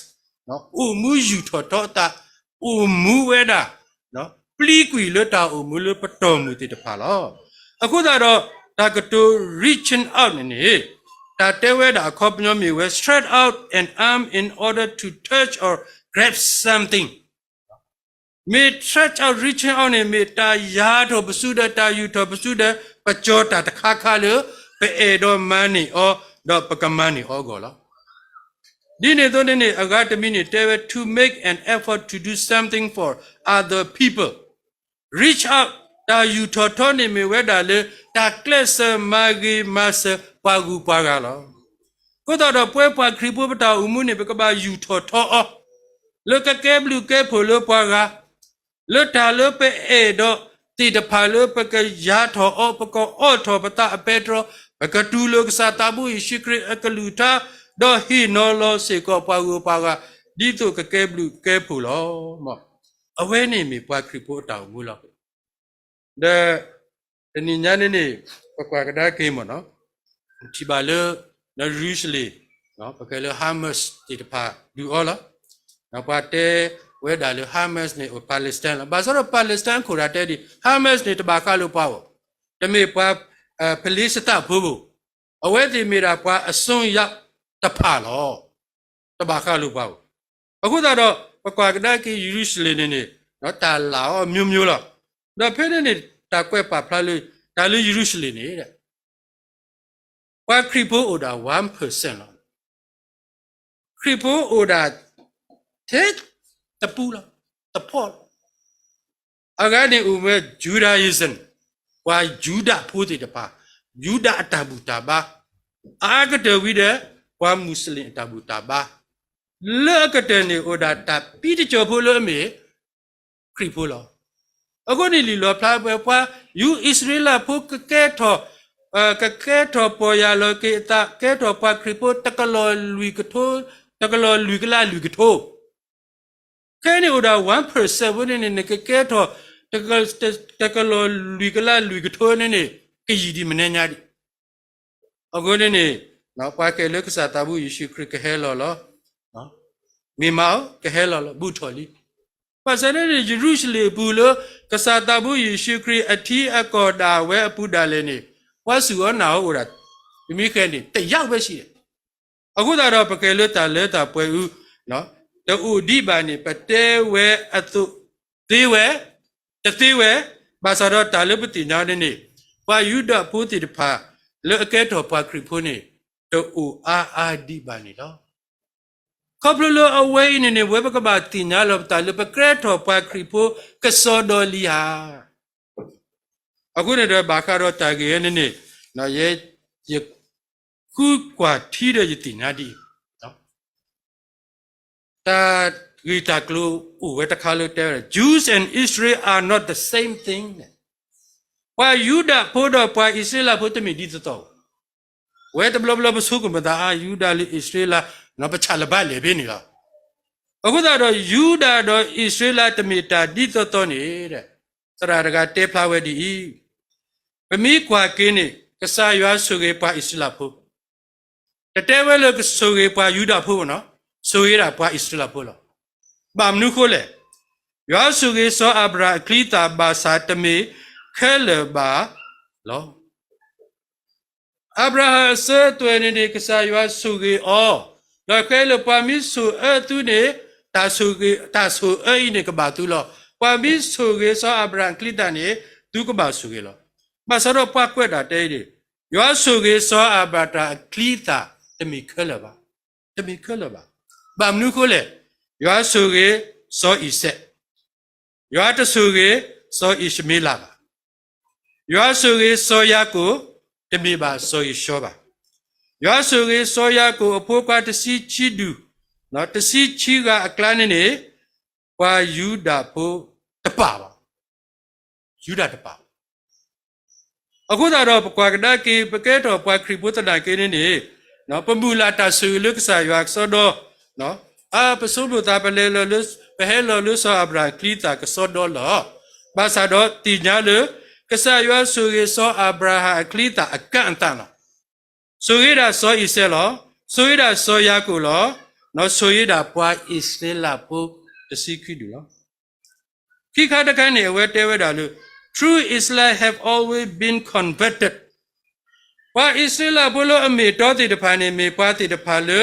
အိၣ်မူယူာ်ထီၣ်ထီအသး, အိၣ်မူဝဲဒၣ် ပျံၤကွံာ်လၢတၢ်အိၣ်မူလၢပတီၢ်မုၢ်သ့ၣ်တဖၣ်လီၤ. အဃိသတးဒီး တၢ်ကတိၤ reaching out န့ၣ်န့ၣ် တၢ်တဲဝဲဒၣ်အခီပညီမ့ၢ်ဝဲ stretch out an arm in order to touch or grab something. မ့ၢ် stretch out, reaching out န့ၣ် မ့ၢ်တၢ်ယၤထီၣ်ပစုဒီး တၢ်ယူာ်ထီၣ်ပစုဒီး ပကၠီၤတၢ်တခါခါလၢ ပအဲၣ်ဒိးမၤန့ၢ်အီၤ ဒီးပကမၤန့ၢ်အီၤအဂီၢ်လီၤ. ဒ်န့ၣ်အသိးန့ၣ်န့ၣ် အဂၤတမံၤန့ၣ် တဲဝဲ to make an effort to do something for other people. Reach out, တၢ်ယူာ်ထီၣ်ထီန့ၣ်မ့ၢ်ဝဲဒၣ်လၢ တၢ်ကျဲးစၢးမၤဂ့ၤမၤစၢၤပှၤဂုၤပှၤဂၤလီၤ. အဃိသတးဒီး ပဝဲပှၤခရံာ်ဖိပတၢ်အိၣ်မူန့ၣ် ပကဘၣ်ယူာ်ထီၣ်ထီအီၤ လၢကကဲဘျုးကဲဖှိၣ်လၢပှၤဂၤ, လၢတၢ်လၢပအဲၣ်ဒိးသ့ၣ်တဖၣ်လၢပကယၤထီၣ်အီၤ, ပကအိးထီၣ်ပသးအပဲတြီ, ပကတူၢ်လိာ်ကစၢ်သးဘိယ့ၣ်ၡူးခရံာ်အကလုၢ်ကထါ, ဒီးဟ့ၣ်နီၤလီၤစ့ၢ်ကီးပှၤဂုၤပှၤဂၤ ဒ်သိးကကဲဘျုးကဲဖှိၣ်လီၤ. အဝဲန့ၣ်မ့ၢ်ပှၤခရံာ်ဖိအတၢ်အိၣ်မူလီၤ. ဒီးတနံၤညါန့ၣ်န့ၣ် ပကွၢ်ကဒါက့ၤမ့ၢ်နီၤ, ထံၣ်ဘၣ်လၢ ယရူၤၡလ့ၣ် ပကဲလၢ Hamas သ့ၣ်တဖၣ်ဒုးအီၤလီၤ. ပှၤတဲဝဲဒၣ်လၢ Hamas န့ၣ်အိၣ် Palestine လီၤ. ဘၣ်ဆၣ်ဒီး Palestine ခိၣ်တၢ်တဲဒ် Hamas န့ၣ် တဘၣ်ဃးလိာ်ပှၤဧိၤ, တမ့ၢ်ပှၤ ဖလ့ၡသၣ်ဖိဘၣ်, အဝဲသ့ၣ်မ့ၢ်ဒၣ်ပှၤအစွန်းရောက်တဖၣ်လီၤ. တဘၣ်ဃးလိာ်ပှၤဧိၤ. အဃိသတးဒီး ပကွၢ်ကဒါက့ၤယရူၤၡလ့ၣ်န့ၣ်န့ၣ် တၢ်လၢအီၤ မျိုးမျိုး လီၤ. ဒီးဖဲန့ၣ်န့ၣ် တၢ်ကွဲးပာ်ဖျါလၢ တၢ်လၢယရူၤၡလ့ၣ်န့ၣ် ပှၤခရံာ်ဖိအိၣ်ဒၣ် one percent လီၤ. ခရံာ်ဖိအိၣ်ဒၣ်ထဲတပူလီၤ, တဖီၣ်လီၤ. အဂၤန့ၣ်အိၣ်ဝဲ Judaism, ပှၤယူဒၤဖိသ့ၣ်တဖၣ်, ယူဒၤအတၢ်ဘူၣ်တၢ်ဘါ, အအါကတၢၢ်ဝံၤဒီး ပှၤမူးစလ့ၣ်အတၢ်ဘူၣ်တၢ်ဘါ, လၢအကတၢၢ်န့ၣ်အိၣ်ဒၣ်တၢ်ပံတကီၢ်ဖိလၢအမ့ၢ် ခရံာ်ဖိလီၤ. အဃိန့ၣ်လံာ်လီၣ်ဖျါဝဲ ပှၤယူၤအံၣ်စရ့လးဖိကကဲထီၣ်, ကကဲထီၣ်ပီၢ်ယၢ်လီၤက့ၤအသး ကဲထီၣ်ပှၤခရံာ်ဖိ တကလီၢ်လွံၢ်ကထိ, တကလီၢ်လွံၢ်ကလးလွံၢ်ကထိ, ခဲအံၤန့ၣ်အိၣ်ဒၣ် one percent ဖိန့ၣ်န့ၣ် နကကဲထီၣ် တကလီၢ်လွံၢ်ကလးလွံၢ်ကထိန့ၣ်န့ၣ် ကယံာ်ဒံးမနုၤညါဒံး. အဃိန့ၣ်န့ၣ် ပှၤကဲလၢကစၢ်သးဘိယ့ၣ်ၡူးခရံာ်ကဟဲလီၤလီၤ. မ့ၢ်မးဧိၤ ကဟဲလီၤလီၤ ဘူးထီၣ်လံ. ဘၣ်ဆၣ်န့ၣ်န့ၣ် ယရူၤၡလ့ၣ်အပူၤလၢ ကစၢ်သးဘိယ့ၣ်ၡူးခရံာ်အထံအကီၢ်ဒၣ်ဝဲအပူၤဒၣ်လဲာ်န့ၣ် ပှၤစူၢ်အီၤနာ်အီၤအိၣ်ဒၣ် ပမ့ၢ်ဃဲန့ၣ် တယၢ်ဝဲဆံးဒီး အဃိသတးဒီး ပကဲလၢတၢ်လၢတၢ်ပှဲၤအူ တအိၣ်ဒံးဘၣ်န့ၣ် ပတဲဝဲအသိး သ့ဝဲ, တသ့ဝဲ, ဘၣ်ဆၣ်ဒီးတၢ်လၢပသ့ၣ်ညါန့ၣ်န့ၣ် ပှၤယူဒၤဖိသ့ၣ်တဖၣ် လၢအကဲထီၣ်ပှၤခရံာ်ဖိန့ၣ် တအိၣ်အါအါဒံးဘၣ်န့ၣ်လီၤ. ခီဖျိလၢအဝဲအံၤန့ၣ်န့ၣ် ဝဲပကဘၣ်သ့ၣ်ညါလီၤပသးလၢပကဲထီၣ်ပှၤခရံာ်ဖိကစီဒီလံဧါ. အဃိန့ၣ်ဒီး ဘၣ်ဃးဒီးတၢ်ဂ့ၢ်ဝဲန့ၣ်န့ၣ် ယဲ ယဃုကွၢ်ထံဒီးယသ့ၣ်ညါဒ်အံၤ, တၢ်ဂ့ၢ်တၢ်ကျိၤအိၣ်ဝဲတခါလၢတဲဝဲဒၣ် Jews and Israel are not the same thing န့ၣ်, ပှၤယူဒၤဖိဒီးပှၤအံၣ်စရ့လးဖိတမ့ၢ်ဒ်သိးသိး, ဝဲတဘျီဘျီပဆိကမိၣ်ပသး အါ ယူဒၤလၢအံၣ်စရ့လး ပဆၣ်လၢၤဘၣ်လဲၣ်ဖဲန့ၣ်လီၤ. အဃိသတးဒီး ယူဒၤဒီးအံၣ်စရ့လးတမ့ၢ်တၢ်ဒ်သိးသိးန့ၣ် သရၣ်တဂၤတဲဖျါဝဲဒ်အံၤ, ပမ့ၢ်ကွၢ်က့ၤန့ၣ် ကစၢ်ယွၤဆိၣ်ဂ့ၤပှၤအံၣ်စရ့လးဖိ, တတဲဝဲလၢကဆိၣ်ဂ့ၤပှၤယူဒၤဖိဘၣ်နီၤ, ဆိၣ်ဂ့ၤဒၣ်ပှၤအံၣ်စရ့လးဖိလီၤ. ဘၣ်မနုၤဃိလဲၣ်, ယွၤဆိၣ်ဂ့ၤစီၤအၤဘြၤဟၣ်အချံအသၣ်ဘၣ်ဆၣ်တမ့ၢ်ခဲလၢာ်ဘၣ်လီၤ. အၤဘြၤဟၣ်အစၢၤအသွဲၣ်န့ၣ်န့ၣ် ကစၢ်ယွၤဆိၣ်ဂ့ၤအီၤ, ဒီးဃဲလၢပှၤမ့ၢ်ဆိၣ်အၢသုန့ၣ်, တၢ်ဆိၣ်ဂ့ၤ, တၢ်ဆိၣ်အၢအံၤန့ၣ်ကဘၣ်သုလီၤ. ပှၤမ့ၢ်ဆိၣ်ဂ့ၤစီၤအၤဘြၤဟၣ်အချံအသၣ်န့ၣ် သုကဘၣ်ဆိၣ်ဂ့ၤလီၤ. ဘၣ်ဆၣ်ဒီးပှၤကွဲးဒၣ်တဲအံၤန့ၣ်, ယွၤဆိၣ်ဂ့ၤစီၤအၤဘြၤဟၣ်အချံအသၣ် တမ့ၢ်ခဲလၢာ်ဘၣ်, တမ့ၢ်ခဲလၢာ်ဘၣ်. ဘၣ်မနုၤဃိလဲၣ်, ယွၤဆိၣ်ဂ့ၤစီၤအံၤစဲး, ယွၤတဆိၣ်ဂ့ၤစီၤအံၣ်ၡမ့လးဘၣ်. ယွၤဆိၣ်ဂ့ၤစီၤယၤကိာ်, တမ့ၢ်ဘၣ်စီၤဧ့ၡီၤဘၣ်. ယွၤဆိၣ်ဂ့ၤစီၤယၤကိာ်အဖိခွါတဆံခံဒူၣ်, တဆံခံဂၤအကျါန့ၣ်န့ၣ်, ပှၤယူဒၤဖိတပာ်ဘၣ်, ယူဒၤတပာ်ဘၣ်. အဃိသတးဒီး ပကွၢ်ကဒါက့ၤ ပကဲထီၣ်ပှၤခရံာ်ဖိသနာ်က့န့ၣ်န့ၣ်, ပမုၢ်လၢ်တၢ်ဆိၣ်ဂ့ၤလၢကစၢ်ယွၤကစီဒီ, အါ ပဆိကမိၣ်သး ပလဲၤလီၤလၢ, ပဟဲလီၤလၢစီၤအၤဘြၤဟၣ်အချံအသၣ်ကစီဒီလီၤ. ဘၣ်ဆၣ်ဒီးသ့ၣ်ညါလၢ ကစၢ်ယွၤဆိၣ်ဂ့ၤစီၤအၤဘြၤဟၣ်အချံအသၣ်အကန့်အသတ်လီၤ. ဆိၣ်ဂ့ၤဒၣ်စီၤအံၤစဲးလီၤ. ဆိၣ်ဂ့ၤဒၣ်စီၤယၤကိာ်လီၤ. ဆိၣ်ဂ့ၤဒၣ်ပှၤအံၣ်စရ့လးဖိတဆံခံဒူၣ်လီၤ. ခံခါတခါန့ၣ် အဝဲတဲဝဲဒၣ်လၢ True Israelite have always been converted. ပှၤအံၣ်စရ့လးဖိလၢအမ့ၢ်တီသ့ၣ်တဖၣ်န့ၣ် မ့ၢ်ပှၤသ့ၣ်တဖၣ်လၢ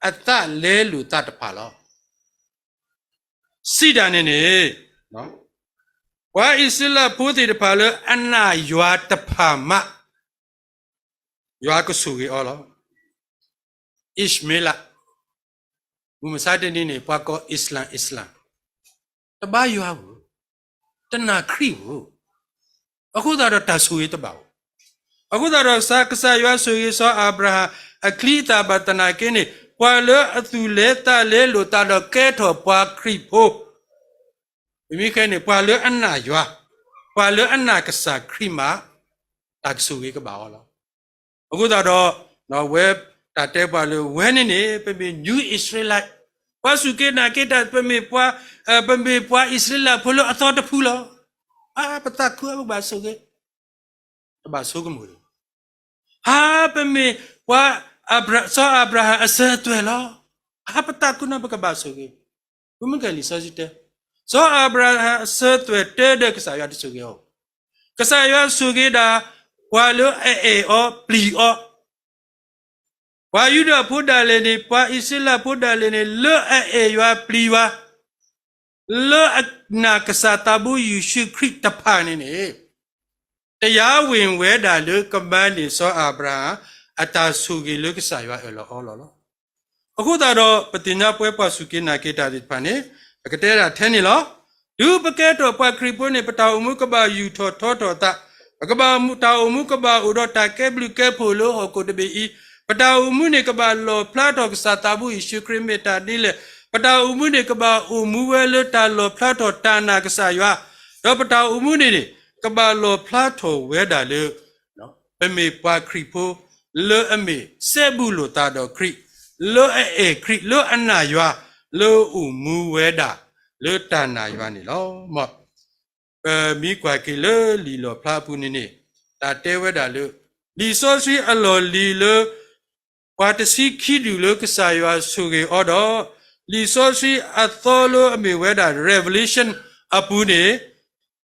အသးလဲလိာ်သးတဖၣ်လီၤ. စံးတၢ်န့ၣ်န့ၣ်, ပှၤအံၣ်စရ့လးဖိသ့ၣ်တဖၣ်လၢအနာ်ယွၤတဖၣ်မး ယွၤကဆိၣ်ဂ့ၤအီၤလီၤ. အံၣ်ၡမ့လး, မုၢ်မဆါတနံၤန့ၣ် ပှၤကိး Islam Islam တဘါယွၤဧိၤ, တနာ်ခရံာ်ဧိၤ, အဃိသတးဒီးတၢ်ဆိၣ်ဂ့ၤတဘၣ်ဧိၤ. အဃိသတးဒီးကစၢ်ယွၤဆိၣ်ဂ့ၤစီၤအၤဘြၤဟၣ်အချံအသၣ်ဘၣ်သနာ်က့န့ၣ် ပှၤလၢအသူၣ်လဲၤသးလဲၤလိာ်သးဒီးကဲထီၣ်ပှၤခရံာ်ဖိ ပမ့ၢ်ဃဲန့ၣ် ပှၤလၢအနာ်ယွၤ, ပှၤလၢအနာ်ကစၢ်ခရံာ်မး တၢ်ကဆိၣ်ဂ့ၤကဘၣ်အီၤလီၤ. အဃိသတးဒီး ဝဲတၢ်တဲပှၤလၢဝဲန့ၣ်န့ၣ် ပမ့ၢ် New Israelite, ပှၤစူၢ်က့ၤနာ်က့ၤတၢ် ပမ့ၢ်ပှၤ, ပမ့ၢ်ပှၤအံၣ်စရ့လးဖိလၢအသီတဖုလီၤ. အါ ပသးခုအပဘၣ်ဆိၣ်ဂ့ၤ, တဘၣ်ဆိကမိၣ်လီၤ. ဟါ ပမ့ၢ်ပှၤအၤဘြၤ, စီၤအၤဘြၤဟၣ်အစၢၤအသွဲၣ်လီၤ. ဟါ ပသးခုန့ၣ် ပကဘၣ်ဆိၣ်ဂ့ၤ. ပမ့ၢ်ကဲလံာ်စီဆှံတဲ, စီၤအၤဘြၤဟၣ်အစၢၤအသွဲၣ်တဲဒီးကစၢ်ယွၤတဆိၣ်ဂ့ၤအီၤ. ကစၢ်ယွၤဆိၣ်ဂ့ၤဒၣ် ပှၤလၢအအဲၣ်အီၤပျံၤအီၤ ပှၤယူဒၤဖိဒၣ်လဲာ်န့ၣ် ပှၤအံၣ်စရ့လးဖိဒၣ်လဲာ်န့ၣ် လၢအအဲၣ်ယွၤပျံၤယွၤ, လၢအနာ်ကစၢ်သးဘိယ့ၣ်ၡူးခရံာ်တဖၣ်န့ၣ်န့ၣ် တယၤဝ့ၢ်ဝဲဒၣ်လၢကမၤန့ၢ်စီၤအၤဘြၤဟၣ် အတၢ်ဆိၣ်ဂ့ၤလၢကစၢ်ယွၤအၢၣ်လီၤအီလီၤလီၤ. အဃိသတးဒီး ပသ့ၣ်ညါပဝဲပှၤစူၢ်က့ၤနာ်က့ၤတၢ်သ့ၣ်တဖၣ်န့ၣ် ပကတဲဒၣ်ထဲန့ၣ်လီၤ. တုၤပကဲထီၣ်ပှၤခရံာ်ဖိန့ၣ် ပတၢ်အိၣ်မူကဘၣ်ယူာ်ထီၣ်ထီထီၣ်အသး, ပကဘၣ်, တၢ်အိၣ်မူကဘၣ်အိၣ်ဒီးတၢ်ကဲဘျုးကဲဖှိၣ်လၢဟီၣ်ခိၣ်တဘ့ၣ်အံၤ, ပတၢ်အိၣ်မူန့ၣ်ကဘၣ်လီၣ်ဖျါထီၣ်ကစၢ်သးဘိယ့ၣ်ၡူးခရံာ်မ့ၢ်တၢ်ဒ်လဲၣ်, ပတၢ်အိၣ်မူန့ၣ်ကဘၣ်အိၣ်မူဝဲလၢတၢ်လီၣ်ဖျါထီၣ်တၢ်နာ်ကစၢ်ယွၤ, ဒီးပတၢ်အိၣ်မူန့ၣ်န့ၣ် ကဘၣ်လီၣ်ဖျါထီၣ်ဝဲဒၣ်လၢ ပမ့ၢ်ပှၤခရံာ်ဖိ လၢအမ့ၢ်စဲဘူးလိာ်သးဒီးခရံာ်, လၢအအဲၣ်ခရံာ်, လၢအနာ်ယွၤ, လၢအအိၣ်မူဝဲဒၣ် လၢတၢ်နာ်ယွၤန့ၣ်လီၤ. မ်ပမ့ၢ်ကွၢ်က့ၤလၢလံာ်လီၣ်ဖျါအပူၤန့ၣ်န့ၣ် တၢ်တဲဝဲဒၣ်လၢ လံာ်စီဆှံအလီၢ်လံၤလၢ ပှၤတဆံခံဒူၣ်လၢကစၢ်ယွၤဆိၣ်ဂ့ၤအီၤဒီး လံာ်စီဆှံအသီလၢအမ့ၢ်ဝဲဒၣ် Revelation အပူၤန့ၣ်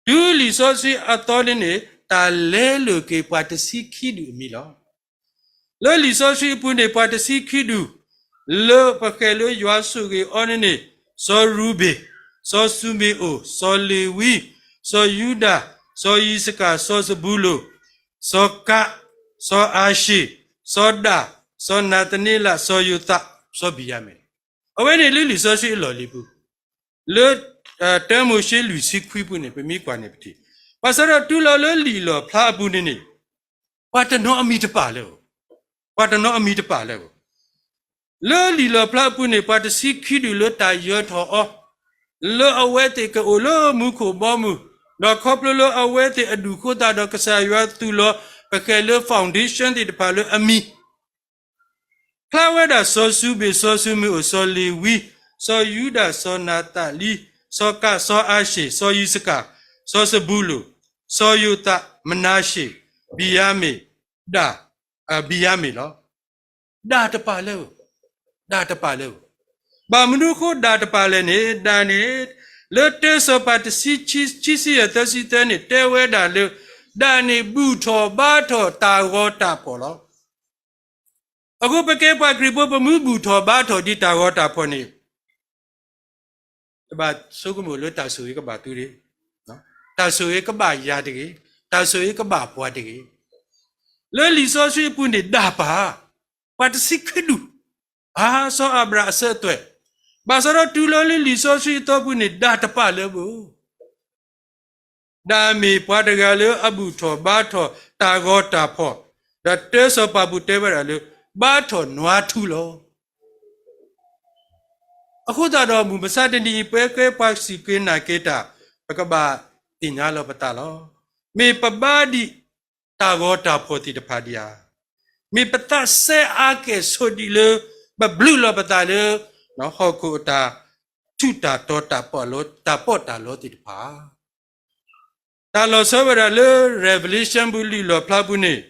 တုၤလံာ်စီဆှံအသီန့ၣ်န့ၣ် တၢ်လဲလိာ်က့ၤပှၤတဆံခံဒူၣ်အမံၤလီၤ. လၢလံာ်စီဆှံအပူၤန့ၣ် ပှၤတဆံခံဒူၣ် လၢပဃဲၤလၢယွၤဆိၣ်ဂ့ၤအီၤန့ၣ်န့ၣ် စီၤရူဘ့ၣ်, စီၤၡမံၤအိၣ်, စီၤလ့ၤဝံ, စီၤယူဒၤ, စီၤယံးစကၤ, စီၤစဘူလိၣ်, စီၤကး, စီၤအၤၡ့ၣ်, စီၤဒၣ်, စီၤနၤသန့လး, စီၤယိၤသး, စီၤဘံၣ်ယၤမံၣ်, အဝဲန့ၣ်လၢလံာ်စီဆှံအလီၢ်လံၤပူၤ, လၢ တၢမိၤၡ့လွံၢ်ဆံခွံပူၤန့ၣ် ပမ့ၢ်ကွၢ်န့ၣ်ပထံၣ်, ဘၣ်ဆၣ်ဒီးတုၤလီၤလၢလံာ်လီၣ်ဖျါအပူၤန့ၣ်န့ၣ် ပှၤတနီၤအမံၤတပာ်လၢၤ, ပှၤတနီၤအမံၤတပာ်လၢၤဘၣ်. လၢလံာ်လီၣ်ဖျါအပူၤန့ၣ် ပှၤတဆံခံဒူၣ်လၢတၢ်ယၢၤထီၣ်အီၤ, လၢအဝဲသ့ၣ်ကအိၣ်လၢမူခိၣ်ဘီမုၢ်, ဒီးခီဖျိလၢအဝဲသ့ၣ်အဒူၣ်အဃိသတးဒီး ကစၢ်ယွၤသူၣ်လီၤ ပဃဲၤလၢ foundation သ့ၣ်တဖၣ်လၢအမံၤ ဖျါဝဲဒၣ်စီၤၡူဘ့ၣ်, စီၤၡူမ့ၣ်အိၣ်, စီၤလ့ၤဝံ, စီၤယူဒၤ, စီၤနၤသလံ, စီၤကး, စီၤအၤၡ့ၣ်, စီၤယံးစကၤ, စီၤစဘူလိၣ်, စီၤယိၤသး, မနၤၡ့ၣ်, ဘံၣ်ယၤမံၣ်, ဒၣ်, ဘံၣ်ယၤမံၣ်လီၤ. ဒၣ်တပာ်လၢၤ, ဒၣ်တပာ်လၢၤ. ဘၣ်မနုၤအဃိဒၣ်တပာ်လဲၣ်န့ၣ် ဒၣ်န့ၣ် လၢတၢစီၤပၤတဆံခံဆံဆံယဲၢ်သၢဆံသၢန့ၣ် တဲဝဲဒၣ်လၢ ဒၣ်န့ၣ်ဘူၣ်ထီၣ်ဘါထီၣ်တၢ်ဂီၤတၢ်ဖီၣ်လီၤ. အဃိပကဲပှၤခရံာ်ဖိ ပမ့ၢ်ဘူၣ်ထီၣ်ဘါထီၣ်ဒ်တၢ်ဂီၤတၢ်ဖီၣ်န့ၣ် တဘၣ်ဆိကမိၣ်လၢတၢ်ဆိၣ်ဂ့ၤကဘၣ်သုတဂ့ၤ, တၢ်ဆိၣ်ဂ့ၤကဘၣ်ယၤတဂ့ၤ, တၢ်ဆိၣ်ဂ့ၤကဘၣ်ပှၤတဂ့ၤ. လၢလံာ်စီဆှံအပူၤန့ၣ်ဒၣ်ပာ်, ပှၤတဆံခံဒူၣ်, အါ စီၤအၤဘြၤဟၣ်အစၢၤအသွဲၣ်, ဘၣ်ဆၣ်ဒီးတုၤလီၤလၢလံာ်စီဆှံအသီပူၤန့ၣ် ဒၣ်တပာ်လၢၤဘၣ်. ဒၣ်မ့ၢ်ပှၤတဂၤလၢအဘူၣ်ထီၣ်ဘါထီၣ်တၢ်ဂီၤတၢ်ဖီၣ်, ဒီးတၢစီၤပၤပူၤတဲဝဲဒၣ်လၢ ဘါထီၣ်နွါထူလီၤ. အဃိသတးဒီးမုၢ်မဆါတနံၤအံၤ ပဝဲကဲပှၤစူၢ်က့ၤနာ်က့ၤတၢ် ပကဘၣ်သ့ၣ်ညါလီၤပသးလီၤ. မ့ၢ်ပဘါဒံးတၢ်ဂီၤတၢ်ဖီၣ်သ့ၣ်တဖၣ်ဒံးဧါ, မ့ၢ်ပသးစဲအါကဲၣ်ဆိးဒံးလၢ ပဘျုးလီၤပသးလၢ ဟီၣ်ခိၣ်အတၢ်ထူးတၢ်တီၤ တၢ်ပီးတၢ်လီသ့ၣ်တဖၣ် တၢ်လီၤဆီဝဲဒၣ်လၢ Revelation ပူၤ လံာ်လီၣ်ဖျါပူၤန့ၣ်,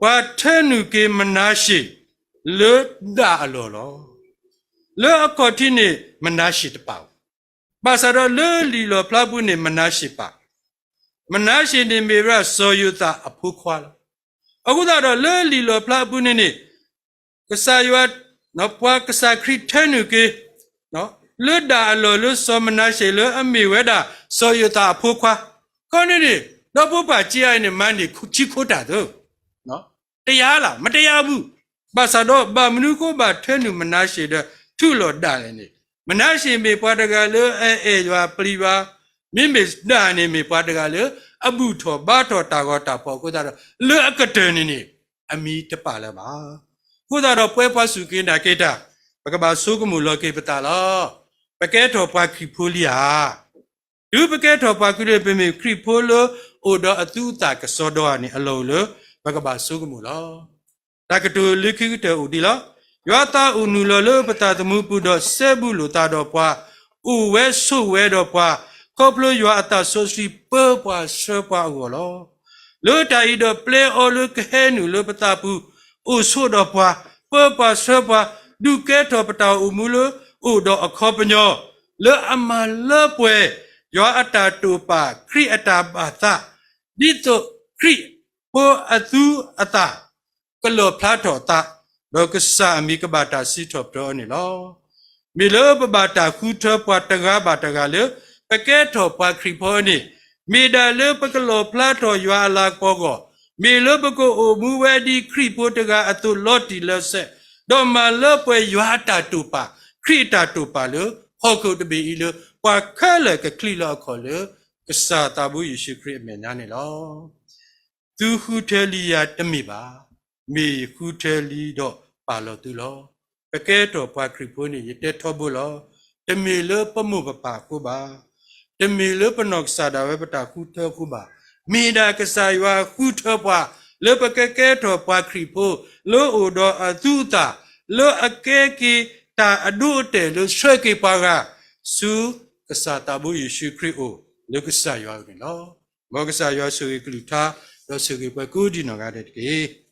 ပှၤထၢနုာ်က့ၤမနၤၡ့ၣ် လၢဒၣ်အလီၢ်လီၤ. လၢအခီၣ်ထံးန့ၣ် မနၤၡ့ၣ်တပာ်ဘၣ်. ဘၣ်ဆၣ်ဒီးလၢလံာ်လီၣ်ဖျါပူၤန့ၣ် မနၤၡ့ၣ်ပာ်, မနၤၡ့ၣ်န့ၣ်မ့ၢ်ဝဲဒၣ်စီၤယိၤသးအဖိခွါလီၤ. အဃိသတးဒီးလၢလံာ်လီၣ်ဖျါအပူၤန့ၣ်န့ၣ် ကစၢ်ယွၤ, ပှၤကစၢ်ခရံာ်ထၢနုာ်က့ၤ လၢဒၣ်အလီၢ်လၢစီၤမနၤၡ့ၣ် လၢအမ့ၢ်ဝဲဒၣ်စီၤယိၤသးအဖိခွါ, ခီန့ၣ်န့ၣ် ဒီဖိပၢ်က့အံၤန့ၣ် မၤန့ၢ်ဆံးခိတၢ်သၢ, တယၤလၢ် မတယၤဘူး. ဘၣ်ဆၣ်ဒီးဘၣ်မနုၤဃိဘၣ်ထၢနုာ်မနၤၡ့ၣ်ဒီး ထူးလီၤဒၣ်လဲာ်န့ၣ်, မနၤရှ့ၣ်မ့ၢ်ပှၤတဂၤလၢအအဲၣ်ယွၤပျံၤယွၤ, မ့မ့ၢ်ဒၣ်န့ၣ်မ့ၢ်ပှၤတဂၤလၢအဘူၣ်ထီၣ်ဘါထီၣ်တၢ်ဂီၤတၢ်ဖီၣ်အဃိသတးဒီး လၢအကတၢၢ်န့ၣ်န့ၣ် အမံၤတပာ်လၢၤဘၣ်. အဃိသတးဒီးပဝဲပှၤစူၢ်က့ၤနာ်က့ၤတၢ် ပကဘၣ်ဆိကမိၣ်လီၤက့ၤပသးလီၤ. ပကဲထီၣ်ပှၤခရံာ်ဖိလံဧါ. တုၤပကဲထီၣ်ပှၤခရံာ်ဖိ ပမ့ၢ်ခရံာ်ဖိလၢအိၣ်ဒီးအသူအသၣ်ကစီဒီဧါန့ၣ် အလီၢ်အိၣ်လၢပကဘၣ်ဆိကမိၣ်လီၤ. တၢ်ကတိၤလၢခံကတၢၢ်အိၣ်ဒ်လီၤ. ယွၤသးအိၣ်နုာ်လီၤလၢပသးသမူပူၤဒီးစဲဘူးလိာ်သးဒီးပှၤ, အိၣ်ဝဲဆိးဝဲဒီးပှၤ, ခီဖျိယွၤအသးစီဆှံပၢပှၤဆှၢပှၤအဂီၢ်လီၤ. လၢတၢ်အံၤဒီးပျဲအီၤလၢကဟဲနုာ်လၢပသးပူၤ, အိၣ်ဆိးဒီးပှၤ, ပၢပှၤဆှၢပှၤ, ဒုးကဲထီၣ်ပတၢ်အိၣ်မူလၢအိၣ်ဒီးအခီပညီ, လၢအမၤလၢပှဲၤ ယွၤအတၢ်တိာ်ပာ်ခရံာ်အတၢ်ဘၣ်သး, ဒ်သိးခရံာ်ဖိအသူအသၣ် ကလီၣ်ဖျါထီၣ်အသး, ဒီးကစၢ်အမံၤကဘၣ်တၢ်စံးထီၣ်ပတြၢၤအီၤန့ၣ်လီၤ. မ့ၢ်လၢပဘၣ်တၢ်ဃုထၢပှၤတဂၤဘၣ်တဂၤလၢ ပကဲထီၣ်ပှၤခရံာ်ဖိန့ၣ်, မ့ၢ်ဒၣ်လၢပကလီၣ်ဖျါထီၣ်ယွၤအလၤကပီၤအဂီၢ်, မ့ၢ်လၢပကအိၣ်မူဝဲဒ်ခရံာ်ဖိတဂၤအသိးလီၤတံၢ်လီၤဆဲး, ဒီးမၤလၢပှဲၤယွၤအတၢ်တိာ်ပာ်, ခရံာ်အတၢ်တိာ်ပာ်လၢ ဟီၣ်ခိၣ်တဘ့ၣ်အံၤလၢ ပှၤခဲလၢာ်ကချံးလီၤအခီၣ်လၢ ကစၢ်သးဘိယ့ၣ်ၡူးခရံာ်အမဲာ်ညါန့ၣ်လီၤ. သုဃုထၢလံယၤတမ့ၢ်ဘၣ်, မ့ၢ်ယဃုထၢလံဒီးပာ်လီၤသုလီၤ. ပကဲထီၣ်ပှၤခရံာ်ဖိန့ၣ် ယတဲထီဘိလီၤ. တမ့ၢ်လၢပမိၢ်ပပၢ်အဃိဘၣ်. တမ့ၢ်လၢပနီၢ်ကစၢ်ဒၣ်ဝဲပတၢ်ဃုထၢအဃိဘၣ်. မ့ၢ်ဒၣ်ကစၢ်ယွၤဃုထၢပှၤ လၢပကကဲထီၣ်ပှၤခရံာ်ဖိ လၢအိၣ်ဒီးအသူအသၣ်, လၢအကဲက့ၤတၢ်အဒိအတဲာ်လၢဆှၢက့ၤပှၤဂၤ ဆူကစၢ်သးဘိယ့ၣ်ၡူးခရံာ်အအိၣ် လၢကစၢ်ယွၤအအိၣ်န့ၣ်လီၤ. မ်ကစၢ်ယွၤဆိၣ်ဂ့ၤကလုၢ်ကထါ ဒီးဆိၣ်ဂ့ၤပှၤကိးဒံနီၢ်ဂၤဒဲးတက့ၢ်.